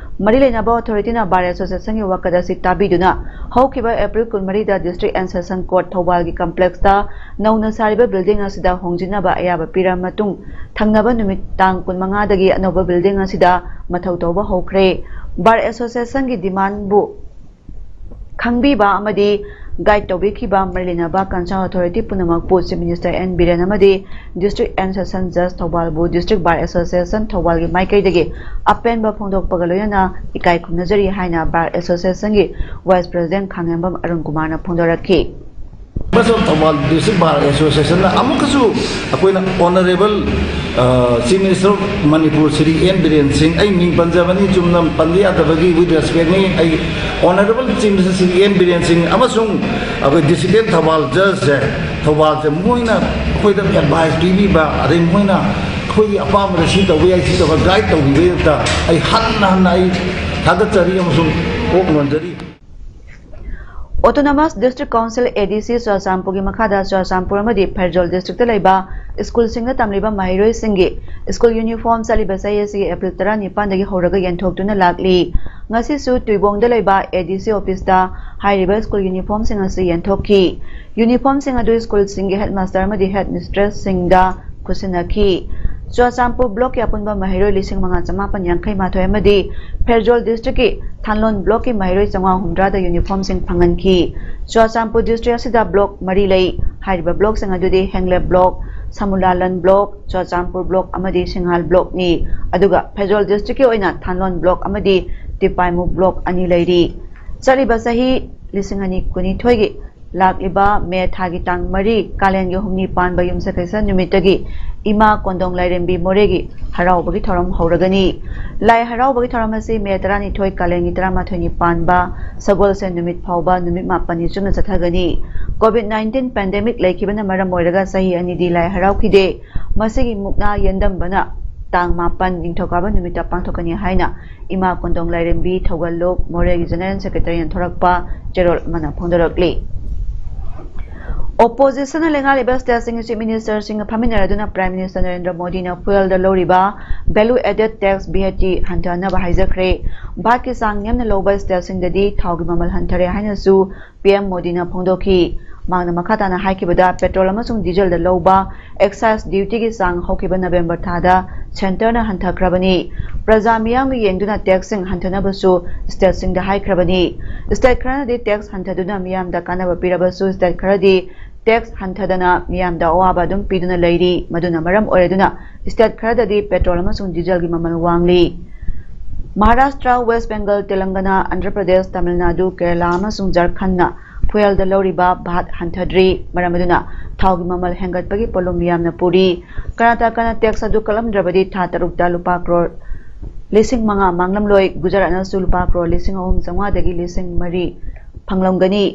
ꯃꯔꯤ ꯂꯩꯅꯕ ꯑꯣꯊꯣꯔꯤꯇꯤꯅ ꯕꯥꯔ ꯑꯦꯁꯣꯁꯤꯌꯦꯁꯟꯒꯤ ꯋꯥꯀꯠ ꯑꯁꯤ ꯇꯥꯕꯤꯗꯨꯅ ꯍꯧꯈꯤꯕ ꯑꯦꯄ꯭ꯔꯤꯜ ꯀꯨꯟꯃꯔꯤꯗ ꯗꯤꯁꯇ꯭ꯔꯤꯛ ꯑꯦꯟ ꯁꯦꯁꯟ ꯀꯣꯔꯠ ꯊꯧꯕꯥꯜꯒꯤ ꯀꯝꯄ꯭ꯂꯦꯛꯁꯇ ꯅꯧꯅ ꯁꯥꯔꯤꯕ ꯕꯤꯜꯗꯤꯡ ꯑꯁꯤꯗ ꯍꯣꯡꯖꯤꯟꯅꯕ ꯑꯌꯥꯕ ꯄꯤꯔ ꯃꯇꯨꯡ ꯊꯪꯅꯕ ꯅꯨꯃꯤꯠ ꯇꯥꯡ ꯀꯨꯟꯃꯉꯥꯗꯒꯤ ꯑꯅꯧꯕ ꯕꯤꯜꯗꯤꯡ ꯑꯁꯤꯗ ꯃꯊꯧ ꯇꯧꯕ ꯍꯧꯈ꯭ꯔꯦ꯫ ꯕꯥꯔ ꯑꯦꯁꯣꯁꯤꯌꯦꯁꯟꯒꯤ ꯗꯤꯃꯥꯟꯕꯨ ꯈꯪꯕꯤꯕ ꯑꯃꯗꯤ ꯒꯥꯏꯗ ꯇꯧꯕꯤꯈꯤꯕ ꯃꯔꯤ ꯂꯩꯅꯕ ꯀꯟꯁꯔꯟ ꯑꯣꯊꯣꯔꯤꯇꯤ ꯄꯨꯝꯅꯃꯛꯄꯨ ꯆꯤꯐ ꯃꯤꯅꯤꯁꯇꯔ ꯑꯦꯟ ꯕꯤꯔꯦꯟ ꯑꯃꯗꯤ ꯗꯤꯁꯇ꯭ꯔꯤꯛ ꯑꯦꯟ ꯁꯦꯁꯟ ꯖꯖ ꯊꯧꯕꯥꯜꯕꯨ ꯗꯤꯁꯇ꯭ꯔꯤꯛ ꯕꯥꯔ ꯑꯦꯁꯣꯁꯤꯌꯦꯁꯟ ꯊꯧꯕꯥꯜꯒꯤ ꯃꯥꯏꯀꯩꯗꯒꯤ ꯑꯄꯦꯟꯕ ꯐꯣꯡꯗꯣꯛꯄꯒ ꯂꯣꯏꯅꯅ ꯏꯀꯥꯏ ꯈꯨꯝꯅꯖꯔꯤ ꯍꯥꯏꯅ ꯕꯥꯔ ꯑꯦꯁꯣꯁꯤꯌꯦꯁꯟꯒꯤ ꯚꯥꯏꯁ ꯄ꯭ꯔꯦꯁꯤꯗꯦꯟꯠ ꯈꯥꯉꯦꯝꯕꯝ ꯑꯔꯨꯟ ꯀꯨꯃꯥꯔꯅ ꯐꯣꯡꯗꯣꯔꯛꯈꯤ꯫ ꯃꯁꯤ ꯊꯧꯕꯥꯜ ꯗꯤꯁꯇ꯭ꯔꯤꯛ ꯕꯥꯔ ꯑꯦꯁꯣꯁꯤꯌꯦꯁꯟꯅ ꯑꯃꯨꯛꯀꯁꯨ ꯑꯩꯈꯣꯏꯅ honourable chief minister of Manipur Shri N Biren Singh, ꯑꯩ ꯃꯤꯡ ꯄꯟꯖꯕꯅꯤ, ꯆꯨꯝꯅ ꯄꯟꯕ ꯌꯥꯗꯕꯒꯤ with respect ꯅꯤ, ꯑꯩ honourable chief minister Shri N Biren Singh ꯑꯃꯁꯨꯡ ꯑꯩꯈꯣꯏ ꯗꯤꯁꯇ꯭ꯔꯤꯛ ꯊꯧꯕꯥꯜ ꯖꯖꯁꯦ, ꯊꯧꯕꯥꯜꯁꯦ ꯃꯣꯏꯅ ꯑꯩꯈꯣꯏꯗ ꯑꯦꯗꯚꯥꯏꯁ ꯄꯤꯕꯤꯕ, ꯑꯗꯩ ꯃꯣꯏꯅ ꯑꯩꯈꯣꯏꯒꯤ ꯑꯄꯥꯝꯕꯗ ꯁꯤ ꯇꯧꯕ ꯌꯥꯏ, ꯁꯤ ꯇꯧꯕ, ꯒꯥꯏꯗ ꯇꯧꯕꯤꯕꯒꯤꯗꯃꯛꯇ ꯑꯩ ꯍꯟꯅ ꯍꯟꯅ ꯑꯩ ꯊꯥꯒꯠꯆꯔꯤ ꯑꯃꯁꯨꯡ ꯀꯣꯛ ꯅꯣꯟꯖꯔꯤ꯫ Autonomous District Council, A D C, ꯆꯨꯔꯆꯥꯟꯄꯨꯔꯒꯤ ꯃꯈꯥꯗ ꯆꯨꯔꯆꯥꯟꯄꯨꯔ ꯑꯃꯗꯤ ꯐꯦꯔꯖꯣꯜ districtꯇ ꯂꯩꯕ ꯁ꯭ꯀꯨꯜꯁꯤꯡꯗ ꯇꯝꯂꯤꯕ ꯃꯍꯩꯔꯣꯏꯁꯤꯡꯒꯤ ꯁ꯭ꯀꯨꯜ ꯌꯨꯅꯤꯐꯣꯔꯝ ꯆꯠꯂꯤꯕ ꯆꯍꯤ ꯑꯁꯤꯒꯤ ꯑꯦꯄ꯭ꯔꯤꯜ ꯇꯔꯥꯅꯤꯄꯥꯟꯗꯒꯤ ꯍꯧꯔꯒ ꯌꯦꯟꯊꯣꯛꯇꯨꯅ ꯂꯥꯛꯂꯤ꯫ ꯉꯁꯤꯁꯨ ꯇꯨꯏꯕꯣꯡꯗ ꯂꯩꯕ A D C officeꯇ ꯍꯥꯏꯔꯤꯕ ꯁ꯭ꯀꯨꯜ ꯌꯨꯅꯤꯐꯣꯔꯝꯁꯤꯡ ꯑꯁꯤ ꯌꯦꯟꯊꯣꯛꯈꯤ꯫ ꯌꯨꯅꯤꯐꯣꯔꯝꯁꯤꯡ ꯑꯗꯨ ꯁ꯭ꯀꯨꯜꯁꯤꯡꯒꯤ headmaster ꯑꯃꯗꯤ head mistressꯁꯤꯡꯗ ꯈꯨꯠꯁꯤꯟꯅꯈꯤ꯫ ꯆꯨꯔꯆꯥꯟꯄꯨꯔ blockꯀꯤ ꯑꯄꯨꯟꯕ ꯃꯍꯩꯔꯣꯏ ꯂꯤꯁꯤꯡ ꯃꯉꯥ ꯆꯃꯥꯄꯟ ꯌꯥꯡꯈꯩ ꯃꯥꯊꯣꯏ ꯑꯃꯗꯤ ꯐꯦꯔꯖꯣꯜ districtꯀꯤ ꯊꯥꯟꯂꯣꯟ blockꯀꯤ ꯃꯍꯩꯔꯣꯏ ꯆꯥꯝꯃꯉꯥ ꯍꯨꯝꯗ꯭ꯔꯥꯗ ꯌꯨꯅꯤꯐꯣꯔꯝꯁꯤꯡ ꯐꯪꯍꯟꯈꯤ꯫ ꯆꯨꯔꯆꯥꯟꯄꯨꯔ district ꯑꯁꯤꯗ block ꯃꯔꯤ ꯂꯩ꯫ ꯍꯥꯏꯔꯤꯕ blockꯁꯤꯡ ꯑꯗꯨꯗꯤ ꯍꯦꯡꯂꯦꯞ block, ꯁꯃꯨꯂꯥꯂꯟ block, ꯆꯨꯔꯆꯥꯟꯄꯨꯔ block ꯑꯃꯗꯤ ꯁꯤꯡꯍꯥꯜ blockꯅꯤ꯫ ꯑꯗꯨꯒ ꯐꯦꯔꯖꯣꯜ districtꯀꯤ ꯑꯣꯏꯅ ꯊꯥꯟꯂꯣꯟ block ꯑꯃꯗꯤ ꯇꯤꯄꯥꯏꯃꯨ block ꯑꯅꯤ ꯂꯩꯔꯤ꯫ ꯆꯠꯂꯤꯕ ꯆꯍꯤ ꯂꯤꯁꯤꯡ ꯑꯅꯤ ꯀꯨꯟꯅꯤꯊꯣꯏꯒꯤ ꯂꯥꯛꯂꯤꯕ ꯃꯦ ꯊꯥꯒꯤ ꯇꯥꯡ ꯃꯔꯤ, ꯀꯥꯂꯦꯟꯒꯤ ꯍꯨꯝꯅꯤ ꯄꯥꯟꯕ ꯌꯨꯝꯁꯀꯩꯁ ꯅꯨꯃꯤꯠꯇꯒꯤ ꯏꯃꯥ ꯀꯣꯟꯗꯣꯡ ꯂꯥꯏꯔꯦꯝꯕꯤ ꯃꯣꯔꯦꯒꯤ ꯍꯔꯥꯎꯕꯒꯤ ꯊꯧꯔꯝ ꯍꯧꯔꯒꯅꯤ꯫ ꯂꯥꯏ ꯍꯔꯥꯎꯕꯒꯤ ꯊꯧꯔꯝ ꯑꯁꯤ ꯃꯦ ꯇꯔꯥꯅꯤꯊꯣꯏ, ꯀꯥꯂꯦꯟꯒꯤ ꯇꯔꯥꯃꯥꯊꯣꯏꯅꯤ ꯄꯥꯟꯕ ꯁꯒꯣꯜꯁꯦꯟ ꯅꯨꯃꯤꯠ ꯐꯥꯎꯕ ꯅꯨꯃꯤꯠ ꯃꯥꯄꯟꯅꯤ ꯆꯨꯞꯅ ꯆꯠꯊꯒꯅꯤ꯫ COVID nineteen pandemic ꯂꯩꯈꯤꯕꯅ ꯃꯔꯝ ꯑꯣꯏꯔꯒ ꯆꯍꯤ ꯑꯅꯤꯗꯤ ꯂꯥꯏ ꯍꯔꯥꯎꯈꯤꯗꯦ꯫ ꯃꯁꯤꯒꯤ ꯃꯨꯛꯅꯥ ꯌꯦꯟꯗꯝꯕꯅ ꯇꯥꯡ ꯃꯥꯄꯟ, ꯅꯤꯡꯊꯧꯀꯥꯕ ꯅꯨꯃꯤꯠꯇ ꯄꯥꯡꯊꯣꯛꯀꯅꯤ ꯍꯥꯏꯅ ꯏꯃꯥ ꯀꯣꯟꯗꯣꯡ ꯂꯥꯏꯔꯦꯝꯕꯤ ꯊꯧꯒꯜꯂꯨꯞ ꯃꯣꯔꯦꯒꯤ general secretaryꯅ ꯊꯣꯔꯛꯄ ꯆꯦꯔꯣꯜ ꯑꯃꯅ ꯐꯣꯡꯗꯣꯔꯛꯂꯤ꯫ Oppositionꯅ ꯂꯩꯉꯥꯛꯂꯤꯕ stateꯁꯤꯡꯒꯤ chief ministerꯁꯤꯡꯒ ꯐꯝꯃꯤꯟꯅꯔꯗꯨꯅ Prime Minister ꯅꯔꯦꯟꯗ꯭ꯔ ꯃꯣꯗꯤꯅ fuelꯗ ꯂꯧꯔꯤꯕ value added tax, VAT, ꯍꯟꯊꯍꯟꯅꯕ ꯍꯥꯏꯖꯈ꯭ꯔꯦ꯫ ꯚꯥꯠꯀꯤ ꯆꯥꯡ ꯅꯦꯝꯅ ꯂꯧꯕ stateꯁꯤꯡꯗꯗꯤ ꯊꯥꯎꯒꯤ ꯃꯃꯜ ꯍꯟꯊꯔꯦ ꯍꯥꯏꯅꯁꯨ PM ꯃꯣꯗꯤꯅ ꯐꯣꯡꯗꯣꯛꯈꯤ꯫ ꯃꯍꯥꯛꯅ ꯃꯈꯥ ꯇꯥꯅ ꯍꯥꯏꯈꯤꯕꯗ, petrol ꯑꯃꯁꯨꯡ dieselꯗ ꯂꯧꯕ excise dutyꯒꯤ ꯆꯥꯡ ꯍꯧꯈꯤꯕ November ꯊꯥꯗ centreꯅ ꯍꯟꯊꯈ꯭ꯔꯕꯅꯤ꯫ ꯄ꯭ꯔꯖꯥ ꯃꯤꯌꯥꯝꯒꯤ ꯌꯦꯡꯗꯨꯅ taxꯁꯤꯡ ꯍꯟꯊꯅꯕꯁꯨ stateꯁꯤꯡꯗ ꯍꯥꯏꯈ꯭ꯔꯕꯅꯤ꯫ State ꯈꯔꯅꯗꯤ tax ꯍꯟꯊꯗꯨꯅ ꯃꯤꯌꯥꯝꯗ ꯀꯥꯟꯅꯕ ꯄꯤꯔꯕꯁꯨ, state ꯈꯔꯗꯤ tax ꯍꯟꯊꯗꯅ ꯃꯤꯌꯥꯝꯗ ꯑꯋꯥꯕ ꯑꯗꯨꯝ ꯄꯤꯗꯨꯅ ꯂꯩꯔꯤ꯫ ꯃꯗꯨꯅ ꯃꯔꯝ ꯑꯣꯏꯔꯗꯨꯅ state ꯈꯔꯗꯗꯤ petrol ꯑꯃꯁꯨꯡ dieselꯒꯤ ꯃꯃꯜ ꯋꯥꯡꯂꯤ꯫ ꯃꯍꯥꯔꯥꯁꯇ꯭ꯔ, West Bengal, ꯇꯦꯂꯪꯒꯅꯥ, ꯑꯟꯙ꯭ꯔ ꯄ꯭ꯔꯗꯦꯁ, ꯇꯥꯃꯤꯜ ꯅꯥꯗꯨ, ꯀꯦꯔꯂꯥ ꯑꯃꯁꯨꯡ ꯖꯔꯈꯟꯗꯅ fuelꯗ ꯂꯧꯔꯤꯕ VAT ꯍꯟꯊꯗ꯭ꯔꯤ꯫ ꯃꯔꯝ ꯑꯗꯨꯅ ꯊꯥꯎꯒꯤ ꯃꯃꯜ ꯍꯦꯟꯒꯠꯄꯒꯤ ꯄꯣꯠꯂꯨꯝ ꯌꯥꯝꯅ ꯄꯨꯔꯤ꯫ ꯀꯔꯅꯥꯇꯀꯅ tax ꯑꯗꯨ ꯀꯛꯂꯝꯗ꯭ꯔꯕꯗꯤ ꯊꯥ ꯇꯔꯨꯛꯇ ꯂꯨꯄꯥ ꯀ꯭ꯔꯣꯔ ꯂꯤꯁꯤꯡ ꯃꯉꯥ ꯃꯥꯡꯂꯝꯂꯣꯏ꯫ ꯒꯨꯖꯔꯥꯠꯅꯁꯨ ꯂꯨꯄꯥ ꯀ꯭ꯔꯣꯔ ꯂꯤꯁꯤꯡ ꯑꯍꯨꯝ ꯆꯥꯝꯃꯉꯥꯗꯒꯤ ꯂꯤꯁꯤꯡ ꯃꯔꯤ ꯐꯪꯂꯝꯒꯅꯤ꯫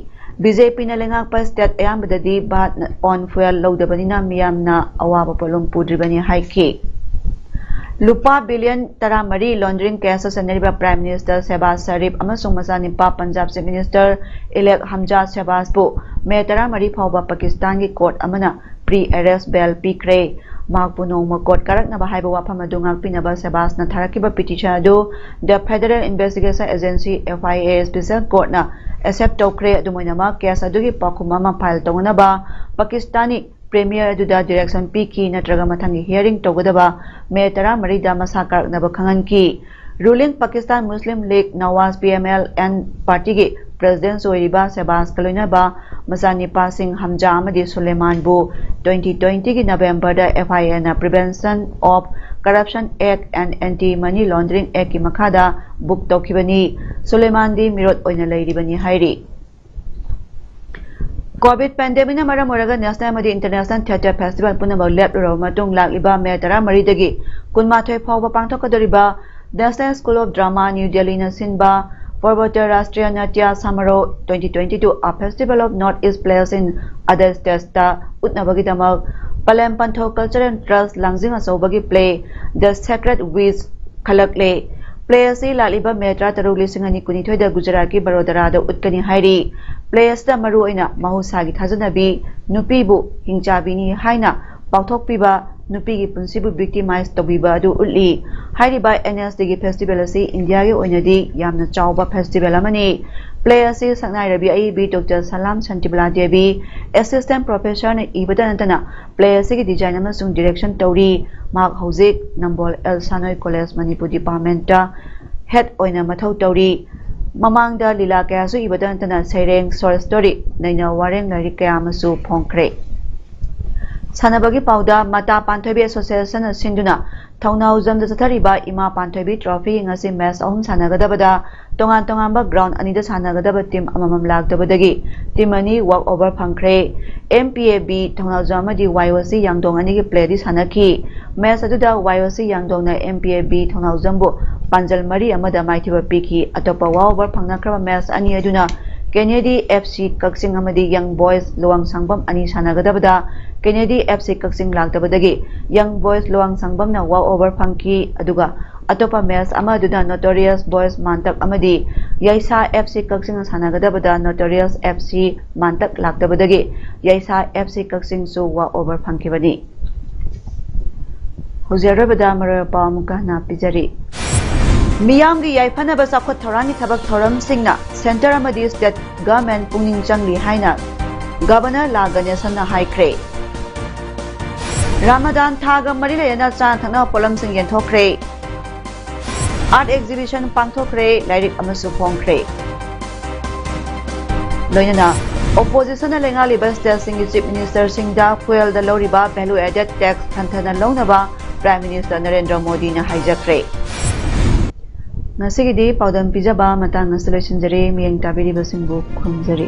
BJPꯅ ꯂꯩꯉꯥꯛꯄ state ꯑꯌꯥꯝꯕꯗꯗꯤ VAT on fuel ꯂꯧꯗꯕꯅꯤꯅ ꯃꯤꯌꯥꯝꯅ ꯑꯋꯥꯕ ꯄꯣꯠꯂꯨꯝ ꯄꯨꯗ꯭ꯔꯤꯕꯅꯤ ꯍꯥꯏꯈꯤ꯫ ꯂꯨꯄꯥ ꯕꯤꯂꯤꯌꯟ ꯇꯔꯥꯃꯔꯤ ꯂꯣꯟꯗ꯭ꯔꯤꯡ ꯀꯦꯁꯇ ꯆꯦꯟꯅꯔꯤꯕ ꯄ꯭ꯔꯥꯏꯝ ꯃꯤꯅꯤꯁꯇꯔ ꯁꯦꯕꯥꯖ ꯁꯔꯤꯐ ꯑꯃꯁꯨꯡ ꯃꯆꯥꯅꯤꯄꯥ ꯄꯟꯖꯥꯕ ꯆꯤꯐ ꯃꯤꯅꯤꯁꯇꯔ ꯏꯂꯦꯛ ꯍꯝꯖꯥ ꯁꯦꯕꯥꯖꯄꯨ ꯃꯦ ꯇꯔꯥꯃꯔꯤ ꯐꯥꯎꯕ ꯄꯥꯀꯤꯁꯇꯥꯟꯒꯤ ꯀꯣꯔꯠ ꯑꯃꯅ ꯄ꯭ꯔꯤ ꯑꯦꯔꯦꯁ ꯕꯦꯜ ꯄꯤꯈ꯭ꯔꯦ꯫ ꯃꯍꯥꯛꯄꯨ ꯅꯣꯡꯃ ꯀꯣꯔꯠ ꯀꯥꯔꯛꯅꯕ ꯍꯥꯏꯕ ꯋꯥꯐꯝ ꯑꯗꯨ ꯉꯥꯛꯄꯤꯅꯕ ꯁꯦꯕꯥꯖꯅ ꯊꯥꯔꯛꯈꯤꯕ ꯄꯤꯇꯤꯁꯟ ꯑꯗꯨ the federal investigation agency, F I A, special ꯀꯣꯔꯠꯅ ꯑꯦꯛꯁꯦꯞ ꯇꯧꯈ꯭ꯔꯦ꯫ ꯑꯗꯨꯝ ꯑꯣꯏꯅꯃꯛ, ꯀꯦꯁ ꯑꯗꯨꯒꯤ ꯄꯥꯎꯈꯨꯝ ꯑꯃ ꯐꯥꯏꯜ ꯇꯧꯅꯅꯕ ꯄꯥꯀꯤꯁꯇꯥꯅꯤ ꯄ꯭ꯔꯤꯃꯤꯌꯔ ꯑꯗꯨꯗ ꯗꯤꯔꯦꯛꯁꯟ ꯄꯤꯈꯤ, ꯅꯠꯇ꯭ꯔꯒ ꯃꯊꯪꯒꯤ ꯍꯤꯌꯔꯤꯡ ꯇꯧꯒꯗꯕ ꯃꯦ ꯇꯔꯥꯃꯔꯤꯗ ꯃꯁꯥ ꯀꯥꯔꯛꯅꯕ ꯈꯪꯍꯟꯈꯤ꯫ ꯔꯨꯂꯤꯡ ꯄꯥꯀꯤꯁꯇꯥꯟ ꯃꯨꯁꯂꯤꯝ league Nawaz, P M L N, ꯄꯥꯔꯇꯤꯒꯤ ꯄ꯭ꯔꯦꯁꯤꯗꯦꯟꯁ ꯑꯣꯏꯔꯤꯕ ꯁꯦꯕꯥꯖꯀ ꯂꯣꯏꯅꯕ ꯃꯆꯥꯅꯤꯄꯥꯁꯤꯡ ꯍꯝꯖꯥ ꯑꯃꯗꯤ ꯁꯨꯂꯦꯃꯥꯟꯕꯨ twenty twenty ꯒꯤ ꯅꯕꯦꯝꯕꯔꯗ F I A ꯅ Prevention of Corruption Act and Anti Money Laundering Act ꯀꯤ ꯃꯈꯥꯗ ꯕꯨꯛ ꯇꯧꯈꯤꯕꯅꯤ꯫ ꯁꯨꯂꯦꯃꯥꯟꯗꯤ ꯃꯤꯔꯣꯠ ꯑꯣꯏꯅ ꯂꯩꯔꯤꯕꯅꯤ ꯍꯥꯏꯔꯤ꯫ ꯀꯣꯚꯤꯗ ꯄꯦꯟꯗꯦꯃꯤꯛꯅ ꯃꯔꯝ ꯑꯣꯏꯔꯒ ꯅꯦꯁꯅꯦꯜ ꯑꯃꯗꯤ ꯏꯟꯇꯔꯅꯦꯁꯅꯦꯜ ꯊꯤꯌꯦꯇꯔ ꯐꯦꯁꯇꯤꯚꯦꯜ ꯄꯨꯝꯅꯃꯛ ꯂꯦꯞꯂꯨꯔꯕ ꯃꯇꯨꯡ, ꯂꯥꯛꯂꯤꯕ ꯃꯦ ꯇꯔꯥꯃꯔꯤꯗꯒꯤ ꯀꯨꯟꯃꯥꯊꯣꯏ ꯐꯥꯎꯕ ꯄꯥꯡꯊꯣꯛꯀꯗꯧꯔꯤꯕ National School of Drama, New Delhi ꯅ ꯁꯤꯟꯕ Purvottar Rashtriya Natya Samaroh twenty twenty-two, A Festival of North East Plays in Other States ꯇ ꯎꯠꯅꯕꯒꯤꯗꯃꯛ ꯄꯂꯦꯝ ꯄꯟꯊꯧ Cultural Trust ꯂꯥꯡꯖꯤꯡ ꯑꯆꯧꯕꯒꯤ play The Sacred Witch ꯈꯜꯂꯛꯂꯦ꯫ Play ꯑꯁꯤ ꯂꯥꯛꯂꯤꯕ ꯃꯦ ꯇꯔꯥꯇꯔꯨꯛ, ꯂꯤꯁꯤꯡ ꯑꯅꯤ ꯀꯨꯟꯅꯤꯊꯣꯏꯗ ꯒꯨꯖꯔꯥꯠꯀꯤ ꯕꯔꯣꯗꯔꯥꯗ ꯎꯠꯀꯅꯤ ꯍꯥꯏꯔꯤ꯫ Play ꯑꯁꯤꯗ ꯃꯔꯨꯑꯣꯏꯅ ꯃꯍꯧꯁꯥꯒꯤ ꯊꯥꯖꯅꯕꯤ, ꯅꯨꯄꯤꯕꯨ ꯍꯤꯡꯆꯥꯕꯤꯅꯤ ꯍꯥꯏꯅ ꯄꯥꯎꯊꯣꯛꯄꯤꯕ, ꯅꯨꯄꯤꯒꯤ ꯄꯨꯟꯁꯤꯕꯨ victimize ꯇꯧꯕꯤꯕ ꯑꯗꯨ ꯎꯠꯂꯤ꯫ ꯍꯥꯏꯔꯤꯕ N S D ꯒꯤ festival ꯑꯁꯤ ꯏꯟꯗꯤꯌꯥꯒꯤ ꯑꯣꯏꯅꯗꯤ ꯌꯥꯝꯅ ꯆꯥꯎꯕ festival ꯑꯃꯅꯤ꯫ Play ꯑꯁꯤ ꯁꯛꯅꯥꯏꯔꯕꯤ ꯑꯏꯕꯤ Doctor Salam Shantibalaa Devi, Assistant Professor ꯅ ꯏꯕꯇ ꯅꯠꯇꯅ play ꯑꯁꯤꯒꯤ design ꯑꯃꯁꯨꯡ direction ꯇꯧꯔꯤ꯫ ꯃꯍꯥꯛ ꯍꯧꯖꯤꯛ ꯅꯝꯕꯣꯜ ꯑꯦꯜ ꯁꯥꯅꯣꯏ ꯀꯣꯂꯦꯖ ꯃꯅꯤꯄꯨꯔ department ꯇ head ꯑꯣꯏꯅ ꯃꯊꯧ ꯇꯧꯔꯤ꯫ ꯃꯃꯥꯡꯗ ꯂꯤꯂꯥ ꯀꯌꯥꯁꯨ ꯏꯕꯇ ꯅꯠꯇꯅ ꯁꯩꯔꯦꯡ, short story, ꯅꯩꯅ ꯋꯥꯔꯦꯡ ꯂꯥꯏꯔꯤꯛ ꯀꯌꯥ ꯑꯃꯁꯨ ꯐꯣꯡꯈ꯭ꯔꯦ꯫ ꯁꯥꯟꯅꯕꯒꯤ ꯄꯥꯎꯗ, ꯃꯇꯥ ꯄꯥꯟꯊꯣꯏꯕꯤ Association ꯅ ꯁꯤꯟꯗꯨꯅ ꯊꯧꯅꯥꯎꯖꯝꯗ ꯆꯠꯊꯔꯤꯕ ꯏꯃꯥ ꯄꯥꯟꯊꯣꯏꯕꯤ trophy ꯉꯁꯤ match ꯑꯍꯨꯝ ꯁꯥꯟꯅꯒꯗꯕꯗ ꯇꯣꯉꯥꯟ ꯇꯣꯉꯥꯟꯕ ground ꯑꯅꯤꯗ ꯁꯥꯟꯅꯒꯗꯕ team ꯑꯃꯃꯝ ꯂꯥꯛꯇꯕꯗꯒꯤ team ꯑꯅꯤ walk over ꯐꯪꯈ꯭ꯔꯦ꯫ M P A B ꯊꯧꯅꯥꯎꯖꯝ ꯑꯃꯗꯤ Y O C ꯌꯥꯡꯗꯣꯡ ꯑꯅꯤꯒꯤ play ꯗꯤ ꯁꯥꯟꯅꯈꯤ꯫ Match ꯑꯗꯨꯗ Y O C ꯌꯥꯡꯗꯣꯡꯅ M P A B ꯊꯧꯅꯥꯎꯖꯝꯕꯨ ꯄꯥꯟꯖꯜ ꯃꯔꯤ ꯑꯃꯗ ꯃꯥꯏꯊꯤꯕ ꯄꯤꯈꯤ꯫ ꯑꯇꯣꯞꯄ walk over ꯐꯪꯅꯈ꯭ꯔꯕ match ꯑꯅꯤ ꯑꯗꯨꯅ ꯀꯦꯅꯦꯗꯤ ꯑꯦꯐ ꯁꯤ ꯀꯛꯆꯤꯡ ꯑꯃꯗꯤ ꯌꯪ ꯕꯣꯏꯁ ꯂꯨꯋꯥꯡꯁꯥꯡꯕꯝ ꯑꯅꯤ ꯁꯥꯟꯅꯒꯗꯕꯗ ꯀꯦꯅꯦꯗꯤ ꯑꯦꯐ ꯁꯤ ꯀꯛꯆꯤꯡ ꯂꯥꯛꯇꯕꯗꯒꯤ ꯌꯪ ꯕꯣꯏꯁ ꯂꯨꯋꯥꯡꯁꯥꯡꯕꯝꯅ ꯋꯥꯛ ꯑꯣꯚꯔ ꯐꯪꯈꯤ꯫ ꯑꯗꯨꯒ ꯑꯇꯣꯞꯄ ꯃꯦꯆ ꯑꯃꯗꯨꯗ ꯅꯣꯇꯣꯔꯤꯌꯁ ꯕꯣꯏꯁ ꯃꯥꯟꯇꯛ ꯑꯃꯗꯤ ꯌꯥꯏꯁꯥ F C ꯀꯛꯆꯤꯡꯅ ꯁꯥꯟꯅꯒꯗꯕꯗ ꯅꯣꯇꯣꯔꯤꯌꯁ F C ꯃꯥꯟꯇꯛ ꯂꯥꯛꯇꯕꯗꯒꯤ ꯌꯥꯏꯁꯥ F C ꯀꯛꯆꯤꯡꯁꯨ ꯋꯥꯛ ꯑꯣꯚꯔ ꯐꯪꯈꯤꯕꯅꯤ꯫ ꯍꯧꯖꯤꯛ ꯑꯔꯣꯏꯕꯗ ꯃꯔꯨꯑꯣꯏꯕ ꯄꯥꯎ ꯑꯃꯨꯛꯀ ꯍꯟꯅ ꯄꯤꯖꯔꯤ꯫ ꯃꯤꯌꯥꯝꯒꯤ ꯌꯥꯏꯐꯅꯕ ꯆꯥꯎꯈꯠ ꯊꯧꯔꯥꯡꯒꯤ ꯊꯕꯛ ꯊꯧꯔꯝꯁꯤꯡꯅ ꯁꯦꯟꯇꯔ ꯑꯃꯗꯤ ꯁ꯭ꯇꯦꯠ ꯒꯚꯔꯟꯃꯦꯟꯠ ꯄꯨꯛꯅꯤꯡ ꯆꯪꯂꯤ ꯍꯥꯏꯅ ꯒꯚꯔꯅꯔ ꯂꯥ ꯒꯅꯦꯁꯟꯅ ꯍꯥꯏꯈ꯭ꯔꯦ꯫ ꯔꯥꯃꯥꯗꯥꯟ ꯊꯥꯒ ꯃꯔꯤ ꯂꯩꯅꯅ ꯆꯥꯅ ꯊꯛꯅꯕ ꯄꯣꯠꯂꯝꯁꯤꯡ ꯌꯦꯟꯊꯣꯛꯈ꯭ꯔꯦ꯫ ꯑꯥꯔꯠ ꯑꯦꯛꯖꯤꯕꯤꯁꯟ ꯄꯥꯡꯊꯣꯛꯈ꯭ꯔꯦ, ꯂꯥꯏꯔꯤꯛ ꯑꯃꯁꯨ ꯐꯣꯡꯈ꯭ꯔꯦ꯫ ꯂꯣꯏꯅꯅ ꯑꯣꯄꯣꯖꯤꯁꯟꯅ ꯂꯩꯉꯥꯛꯂꯤꯕ ꯁ꯭ꯇꯦꯠꯁꯤꯡꯒꯤ ꯆꯤꯐ ꯃꯤꯅꯤꯁꯇꯔꯁꯤꯡꯗ ꯐ꯭ꯌꯨꯑꯦꯜꯗ ꯂꯧꯔꯤꯕ ꯚꯦꯂꯨ ꯑꯦꯗꯦꯗ ꯇꯦꯛꯁ ꯍꯟꯊꯅ ꯂꯧꯅꯕ ꯄ꯭ꯔꯥꯏꯝ ꯃꯤꯅꯤꯁꯇꯔ ꯅꯔꯦꯟꯗ꯭ꯔ ꯃꯣꯗꯤꯅ ꯍꯥꯏꯖꯈ꯭ꯔꯦ꯫ ꯉꯁꯤꯒꯤꯗꯤ ꯄꯥꯎꯗꯝ ꯄꯤꯖꯕ ꯃꯇꯥꯡ ꯑꯁꯤꯗ ꯂꯣꯏꯁꯤꯟꯖꯔꯦ꯫ ꯃꯤꯠꯌꯦꯡ ꯇꯥꯕꯤꯔꯤꯕꯁꯤꯡꯕꯨ ꯈꯨꯔꯨꯝꯖꯔꯤ꯫